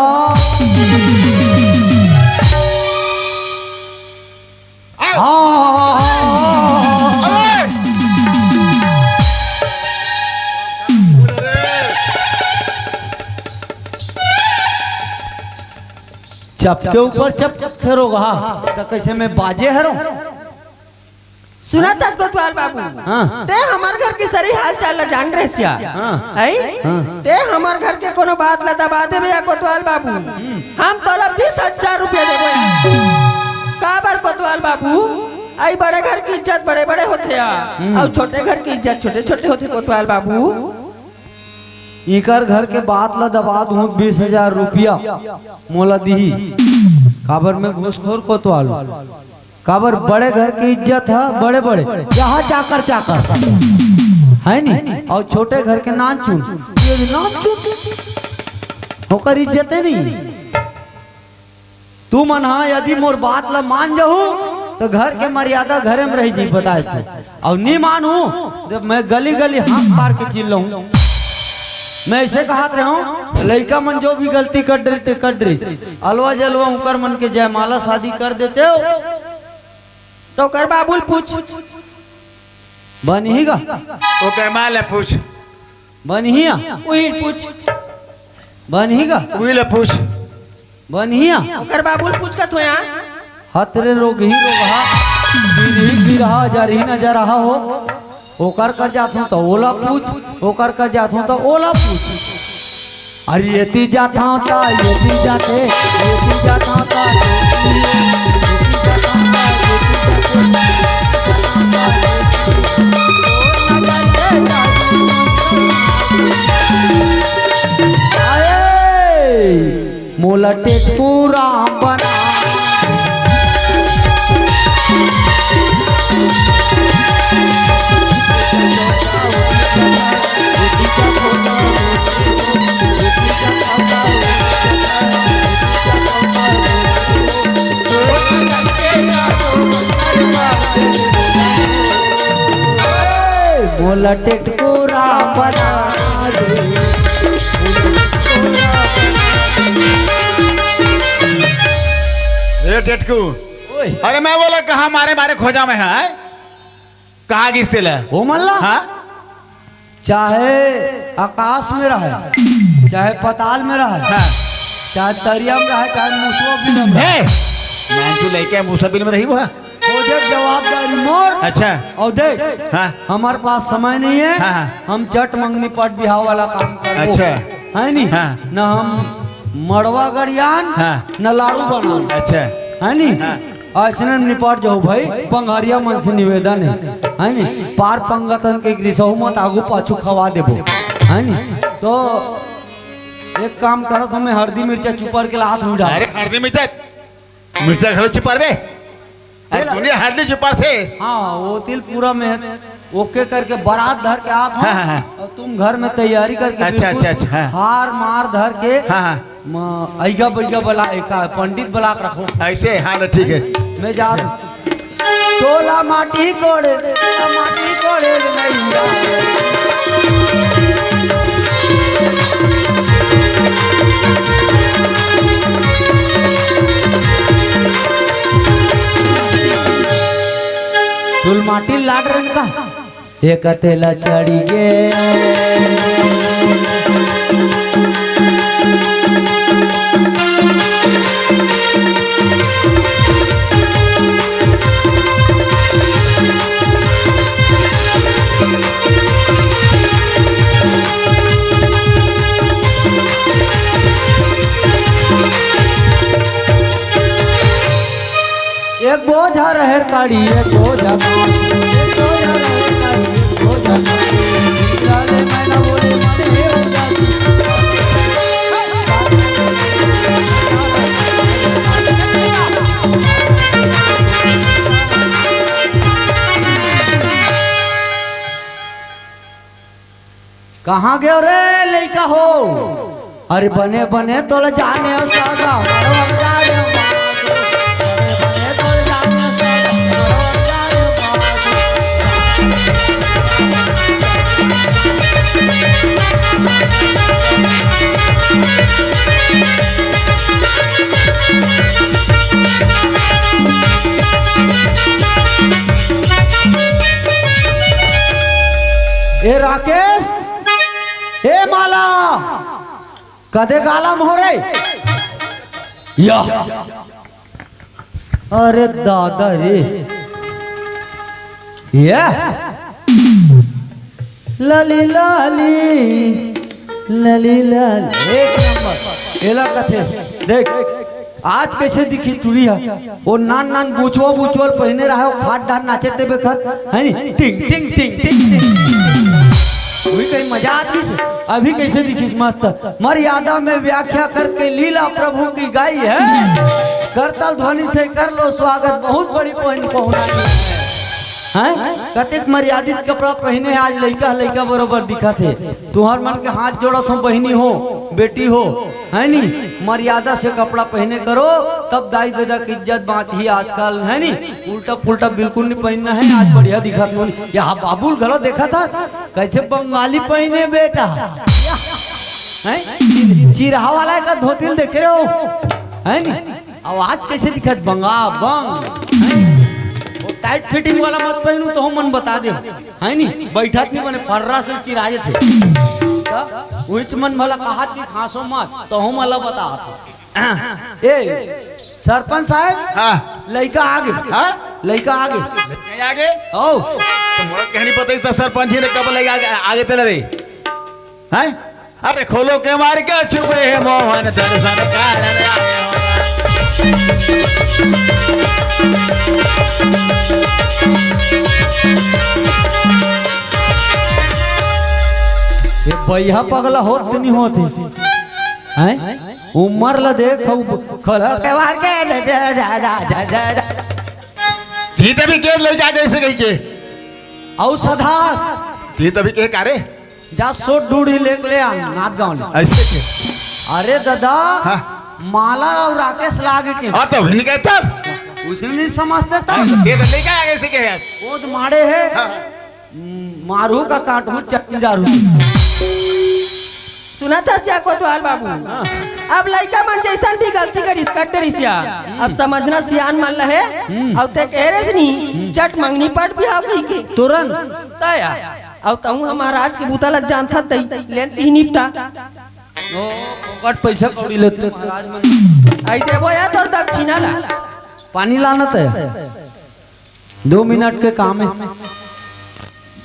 हाँ, हाँ, हाँ, हाँ, हाँ। चप के ऊपर चप, चप फेरोगा, त कइसे मैं बाजे हरंव? सुनत हस कोतवाल बाबू? हाँ। ते हमर घर के सरी हाल चाल ला जान रहिस या। हाँ। हैं? हाँ। ते हमर घर के कोनो बात ला दबा देबे या कोतवाल बाबू? हम तोला बीस हजार रुपया देबो या। काबर कोतवाल बाबू? अई बड़े घर के इज्जत बड़े बड़े होथे या। हम्म। अऊ छोटे घर के इज्जत छोटे छोटे होथे कोतवाल बाबू। इकर घर के बात ला दबा दूं, बीस हजार रुपया मोला दिही। काबर मैं घूसखोर कोतवाल हूं? काबर बड़े घर के इज्जत ह बड़े बड़े, जहाँ चाकर चाकर, है नी? अऊ छोटे घर के नानचुन, ये भी नानचुन, ओकर इज्जते नहीं। तुमन हा यदि मोर बात ला मान जाहू, त घर के मर्यादा घरे में रह जी, बताए तू। अउ नी मानहू, त मैं गली गली हांक मार के चिल्लाहूं। मैं ऐसे कहत रहूं, लइका मन जो भी गलती कर डरिस ते कर डरिस, अलवा जलवा उकर मन के जयमाला शादी कर देते हो, त ओकर बाबू ल पूछ, बनही गा? ओकर माँ ले पूछ। बनही आ? उही ल पूछ। बनही गा? उही ले पूछ। बनही आ? ओकर बाबू ल पूछ कथो यार। हतरे रोगही रोगहा, बिरही बिरहा, जरही न जरहा हो। ओकर कर जाथों त ओला पूछ, ओकर कर जाथों त ओला पूछ। अरे एती जाथों त एती जाथे, एती जाथों त एती, एती जाथों त एती जाथे। आए, मोला टेटकू राम बना। मोला टेटकू राम बना दे। ए टेटकू, ओए। अरे मैं बोला कहाँ मारे मारे खोजा मैं, हैं? कहाँ गिस तेला? ओ मल्ला? हाँ? चाहे आकाश में रहे, चाहे पताल में रहे, हाँ। चाहे तरिया में रहे, चाहे मूसवा बिल में रहे। हे! मैं तू लइका मूसवा बिल में रही हुआ। खोजे के जवाबदारी मोर। अच्छा। अउ देख, हाँ। हमर पास समय नहीं है, हाँ, हाँ। हम चट मंगनी पट बिहाव वाला काम करबो। अच्छा। है नी? हाँ। न हम मड़वा गड़ियान, हाँ। न लाड़ू बनान। अच्छा। है नी? हाँ। अइसने निपट जाहू भाई, पंघरिया मन से निवेदन है, है नी? पार पंगतन के ग्रीसहू मत आगू पाछू खवा देबो, है नी? तो एक काम करत हूँ, मैं हरदी मिर्चा चुपर के लात हूँ डाल। अरे हरदी मिर्चा, मिर्चा घलो चुपारबे? अरे तेला दुनिया हरदी चुपार से। हाँ, वो तिल पूरा में ओके करके बारात धर के आत हूँ। हाँ, हाँ, हाँ। अउ तुम घर में तैयारी करके अच्छा, बिल्कुल अच्छा, अच्छा, हाँ। हार मार धर के हाँ, हाँ। म-, अइगा बइगा बला, एका पंडित बला के रखो। ऐसे? हाँ ना, ठीक है। मैं जा रहा हूँ। तोला माटी कोड़े, तोला माटी कोड़े रे मैया। तोला माटी लाड रंग का। एक तेला चढ़ी गे। एक बोझा रहेर काड़ी, एक बोझा माटी, एक बोझा रहेर काड़ी, एक बोझा माटी। हीरा रे मैना बोले मन हे उदासी। कहाँ गयो रे लइका हो? अरे बने बने तोला जाने सागा, मरवा जाने बाबू। बने बने तोला जाने सागा, मरवा जाने बाबू। ए राकेश, ए माला, कदे गाला मोहरे? या। अरे दादा रे। या। लली लाली, लली लाली। एक नंबर। एला कथे, देख, आज कैसे दिखी टुरी हा? वो नान नान बुचवा बुचवल पहिने रहा, वो खाट डार नाचे ते बेखत, है नी? टिंग, टिंग, टिंग, टिंग, टिंग। वही कहीं मजा आती से। अभी कैसे दिखिस मस्त। मर्यादा में व्याख्या करके लीला प्रभु की गाई है। करताल ध्वनि से कर लो स्वागत, बहुत बड़ी पहुन-, पहुनाई है। हैं? कतेक मर्यादित कपड़ा पहिने, आज लइका, लइका बरोबर दिखत हे। तुहर मन के हाथ जोड़त हूँ बहिनी हो। बेटी हो, है नी? मर्यादा से कपड़ा पहने करो, तब दाई ददा के इज्जत बाँचही। आजकल, है नी, उल्टा पुल्टा बिल्कुल नहीं पहनना है। आज बढ़िया दिखत हो। यहाँ बाबुल घलो देखत हस, कैसे बंगाली पहने बेटा, हैं? चिरहा वाला का धोती ल देखे रहे हो, है नी? अब आज कैसे दिखत बंगा बंग, हैं? वो टाइट फिटिंग वाला मत पहनू, तो मन बता दे, है नी? बैठत नहीं बने, फर्रा से चिरा जेथे। त उहिच मन भला कहात कि खांसो मत, तो हम अला बता। ए, सरपंच साहब, हाँ। लइका आगे। हाँ? लइका आगे। लइका आगे? ओ। तो मोला कहनी पता ही था, सरपंच जी ने कब लइका आगे, आगे तेला रे। हैं? अरे खोलो केवाड़ के, छुपे हे मोहन, दर्शन कारण आए हो। ये बइहा पगला होत नहीं होते। हैं? उमर ला देख, अउ खोलो केवाड़ के, जा, जा, जा। जी तभी के ले जा जैसे कही के। अउ सधास। जी तभी के का रे? जा सोट डूढ़ी लेके ले आ, नाथ गाँव ले। ऐसे के? अरे दादा, हाँ। माला अउ राकेश लागे के। हाँ, तो भी नहीं कहता। उसने नहीं समझते तब। ये तो लेके आ गए, ऐसे के है। वो तो माड़े है। हाँ। मारू का काटू चट्टी डारू। सुनत हस या कोतवाल बाबू, अब लइका मन जइसन भी गलती करिस, कट रिस या। अब समझना सियान मन ल हे, अउ ते कहे रेस नी, चट मंगनी पट बिहाव कहिके। तुरंत। तय, अउ तहूँ ह महाराज के बूता ल जानथस तई, लेन तिही निपटा। ओ, फोकट पइसा कौड़ी लेथे महाराज मन। अई देबो या तोर दक्षिणा ला। पानी लाना तय। दो मिनट के काम हे।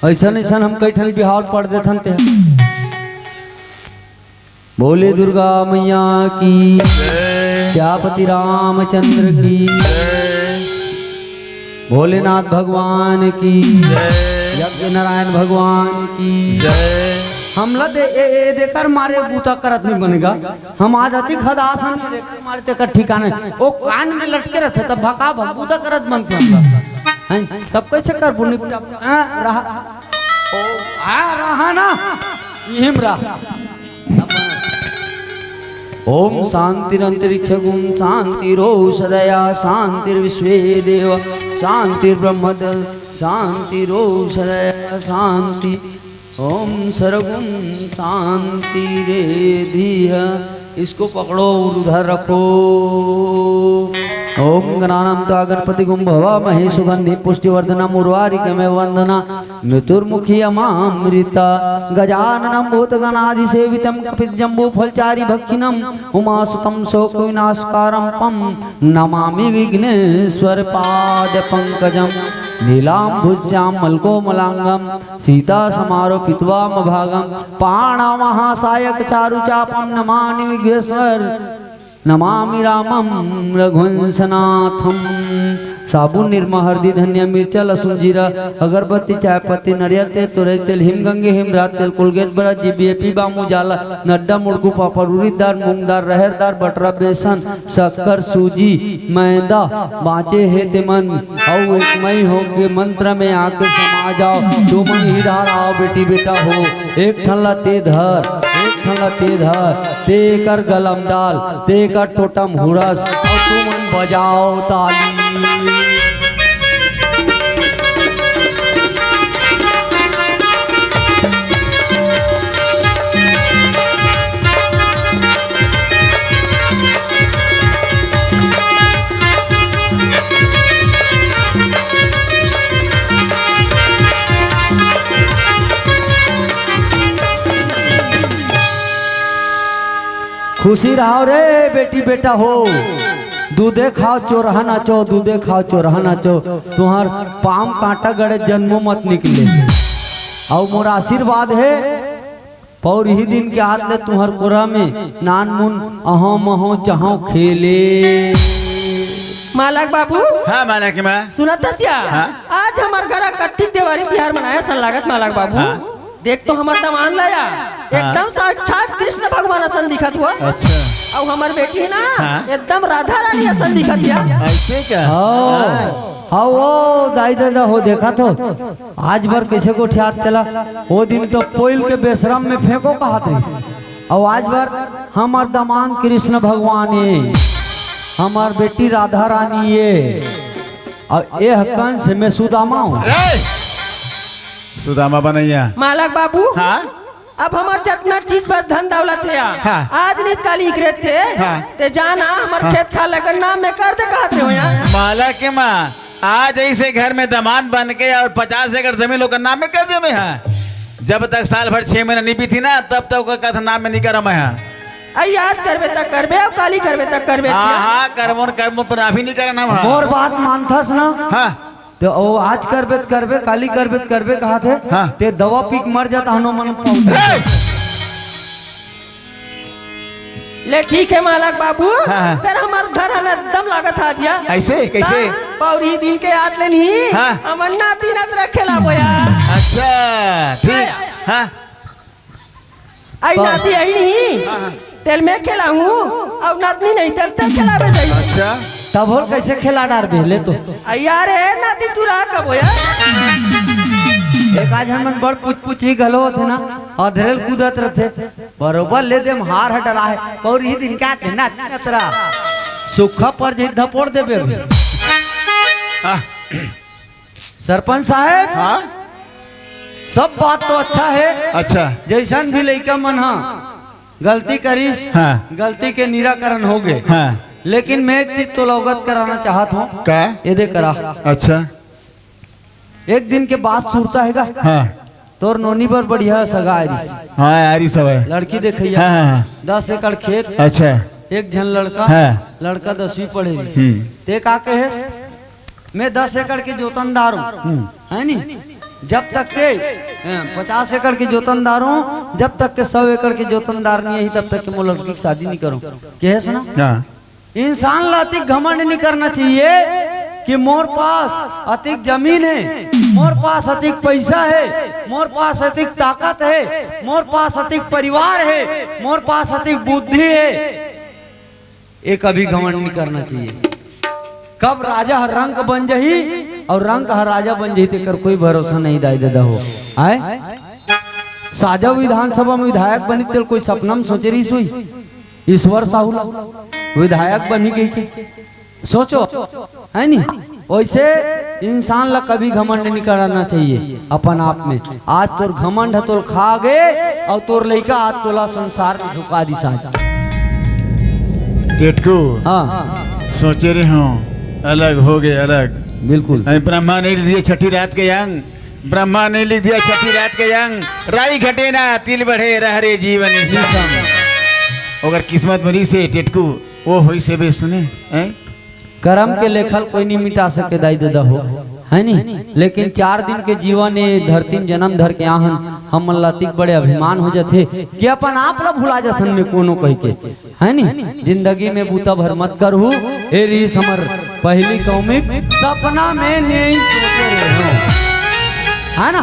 अइसन अइसन हम कई ठन बिहाव पढ़ देथन ते। बोले दुर्गा मैया की, जय। सियापति रामचंद्र की, जय। भोलेनाथ भगवान की, जय। यज्ञ नारायण भगवान की। जय। हमला दे, ए, ए, देकर मारे बूता करत नहीं बनेगा। हम आ जाती खदासन में, देख मारे तेकर ठिकाने। ओ कान में लटके रहते, तब भका भक बूता करत बनते हम लोग। हैं? तब कैसे कर बुनी? आ, रहा। ओ, आ, रहा ना। इहिम रहा। ओम शांतिरंतरिक्षगुम शांतिरोषधया शांतिर्विश्वे देव शांतिर्ब्रह्म शांतिरोषधया शांति। ओम सर्वम शांति रे धीह। इसको पकड़ो और उधर रखो। ओम गणानां त्वा गणपतिगुम हवामहे सुगंधि पुष्टिवर्धनम उर्वारिकमे वंदना मृत्युर्मुखी अमामृता। गजाननं भूतगणाधिसेवितं कपितजम्बूफलचारी भक्षिणं उमासुतं शोकविनाशकारं पं नमामि विघ्नेश्वर पाद पंकजम। नीलांबुज श्यामल कोमलांगम सीता समारोपित्वा मभागम। पाणौ महासायक चारु चापम नमामि विघ्नेश्वर। नमामि रामम रघुवंशनाथम। साबुन, निरमा, हरदी, धनिया, मिर्चा, लसुन, जीरा, अगरबत्ती, चाय पत्ती, नरियल तेल, तोरई तेल, हिम गंगे, हिम रात तेल, कोलगेट, ब्रश, जीबीएपी, बाम उजाला, नड्डा, मुड़कू, पापड़, उड़ीद दार, मूंग दार, रहेर दार, बटरा, बेसन, शक्कर, सूजी, मैदा बाँचे हे तेमन, अउ एकमई होके मंत्र में आके समा जाव। तुमन इही डहर आव बेटी बेटा हो, एक ठन ला ते धर, एक ठन ला ते धर, ते एकर गलम डाल, ते एकर टोटम हुरस, अउ तुमन बजाव ताली। खुशी रहो रे बेटी बेटा हो, दूधे खाओ चोरहा नाचो, दूधे खाओ चोरहा नाचो, तुहर पाम कांटा गड़े जन्मो मत निकले। अउ मोर आशीर्वाद हे, पौर ही दिन के हाथ ले तुहर कोरा में नान मुन अहो महो चहो खेले। मालक बाबू। हाँ, मालक माँ। सुनत हस या? हाँ। आज हमर घर कत्तिक देवारी तिहार मनाया सन लागत मालक बाबू। हाँ। देख तो हमर दमान ला या, हाँ। एकदम साक्षात कृष्ण भगवान असन दिखत हुआ। अच्छा। अउ हमर बेटी हे ना, हाँ। एकदम राधा रानी असन दिखत या। ऐसे का? हाँ। हाँ। हाँ, वो दाई दादा हो देखा तो। आज बर कइसे गोठियात तेला? ओ दिन तो पोइल के बेसरम में फेंको कहत रहिस। अउ आज बर हमर दमांद कृष्ण भगवान ए, हमर बेटी राधा रानी ए, अउ एह कंस में सुदामा हूँ। अरे! सुदामा बनैया। मालक बाबू, हाँ? अब हमर जतना चीज बस धन दौलत हे, हाँ। आज नहीं काली इकरे छे, हाँ। ते जाना हमर हाँ। खेत खार ल नाम में कर दे कहत हे हो यार। मालक के माँ, आज ऐसे घर में दमांद बन के अउ पचास एकड़ जमीन ओकर नाम में कर दे मैं, हाँ। जब तक साल भर छह महीना नहीं बीती ना, तब तक ओकर कथा नाम में नहीं करा मैं, हाँ। अई आज करबे तक करबे, अउ काली करबे तक करबे, हाँ, छिया। हाँ, करबो न करबो, पर अभी नहीं करा ना, हाँ। मोर बात मानथस ना? हाँ। तो ओ आज करबे त करबे, काली करबे त करबे कहत हे। हाँ। ते दवा पी के मर जाता हनुमान पौधा। ए! ले ठीक हे मालक बाबू, हाँ, हाँ। फेर हमर घर हन एकदम लागत हा जिया। ऐसे? कैसे? ता पौरी दिन के याद ले नहीं, हाँ। हमर नाती नत रखे ला बोया। अच्छा, ठीक। हाँ। आई तो नाती आई नहीं, हाँ, हाँ। तेल में खेला हूँ, अउ नातनी नहीं तेल ते खेलाबे जाई। अच्छा। तब होल कैसे खेला डारबे ले तो? अई यार, ए नाती टुरा कबो यार। एक आज हमन बड़ पुछ पुछी घलो होथे ना, अधरेल कूदत रथे, बरोबर ले देम हार ह डला हे, पौरी दिन का के नाती नत रहा, सुखा पर जी धपोड़ देबे अभी। आह। सरपंच साहब, हाँ? सब बात तो अच्छा हे। अच्छा। जैसन भी लइका मन हा गलती करिस, हाँ। गलती के निराकरण हो गए। हाँ। लेकिन मैं एक चीज तोला अवगत कराना चाहत हूँ। का? ये दे करा। अच्छा। एक दिन के बात सुरता हे गा। हाँ। तोर नोनी बर बढ़िया सगा आरिस। हाँ, आरिस हवय। लड़की देखइया। हाँ, हाँ, हाँ। दस एकड़ खेत। अच्छा। एक झन लड़का। हाँ। लड़का दसवीं पढ़े रही। हम्म। ते का कहेस? मैं दस एकड़ के जोतनदार हूँ, हम्म। है नी? जब तक के, अ, पचास एकड़ के जोतनदार हूँ, जब तक के सौ एकड़ के जोतनदार नहीं ही, तब तक के मोर लड़की के शादी नहीं करूँ। कहेस ना? हाँ। इंसान ला अतिक घमंड नहीं करना चाहिए कि मोर पास अतिक जमीन है, मोर पास अतिक पैसा है, मोर पास अतिक ताकत है, मोर पास अतिक परिवार है, मोर पास अतिक बुद्धि है। ये कभी घमंड नहीं करना चाहिए। कब राजा ह रंक बन जही अउ रंक ह राजा बन जही, तेकर कोई भरोसा नहीं, दाई ददा हो। आय? साजा विधानसभा में विधायक बनी, तेल कोई सपना में सोचे रही सोई? ईश्वर साहू ला विधायक बनी गई के? सोचो, है नी? वैसे इंसान ला कभी घमंड नहीं करना चाहिए अपन आप में। आज तोर घमंड ह तोर खा गे, अउ तोर लइका आज तोला संसार में झुका दिस आज। टेटकू, हाँ। सोचे रहे हूँ, अलग हो गए, अलग। बिल्कुल। अरे ब्रह्मा ने लिख दिया छठी रात के अंग, ब्रह्मा ने लिख दिया छठी रात के अंग, राई घटे ना, तिल बढ़े, रह रे जीवन इसी संग। अगर किस्मत में रहिसे टेटकू, वो होइसे बे सुने, हैं? करम के लेखल कोई नहीं मिटा सके, दाई ददा हो, है नी? लेकिन चार दिन के जीवन ए धरती में जन्म धर के आहन, हमन ला अतिक बड़े अभिमान हो जाथे कि अपन आप ला भुला जाथन में कोनो कहि के, है नी? जिंदगी में बूता भर मत करहू, ए रीस हमर पहली कौमिक सपना में नहीं सोचे रहे हो, है ना?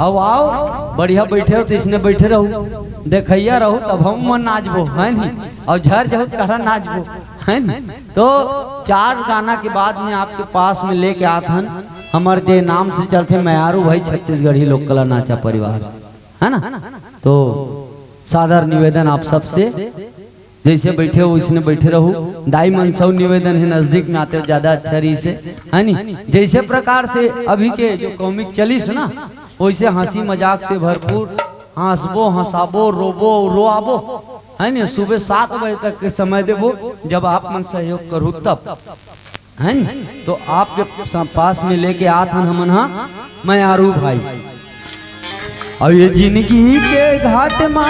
अब आओ, बढ़िया बैठे हो तो इसने बैठे रहू, देखैया रहू तब हम मन नाचबो, है नी? अउ झर जाहू त करा नाचबो, है नी? तो चार गाना के बाद में आपके पास में लेके आत हन, हमर जे नाम से चलथे मयारू भाई छत्तीसगढ़ी लोक कला नाचा परिवार, है ना? तो सादर निवेदन आप सबसे, जैसे बैठे हो वैसने बैठे रहू। दाई मन से निवेदन है, नजदीक में आते हो ज्यादा अच्छा रहिसे, है नी? जैसे प्रकार से अभी के जो कौमिक चलिस ना, वैसे हंसी मजाक से भरपूर, हंसबो, हंसाबो, रोबो, रोआबो, है नी? सुबह सात बजे तक के समय देबो, जब आप मन सहयोग करहू तब, है नी? तो आपके स-, पास में लेके आत हन हमन हा मयारू भाई। अउ ये जिंदगी के घाट मा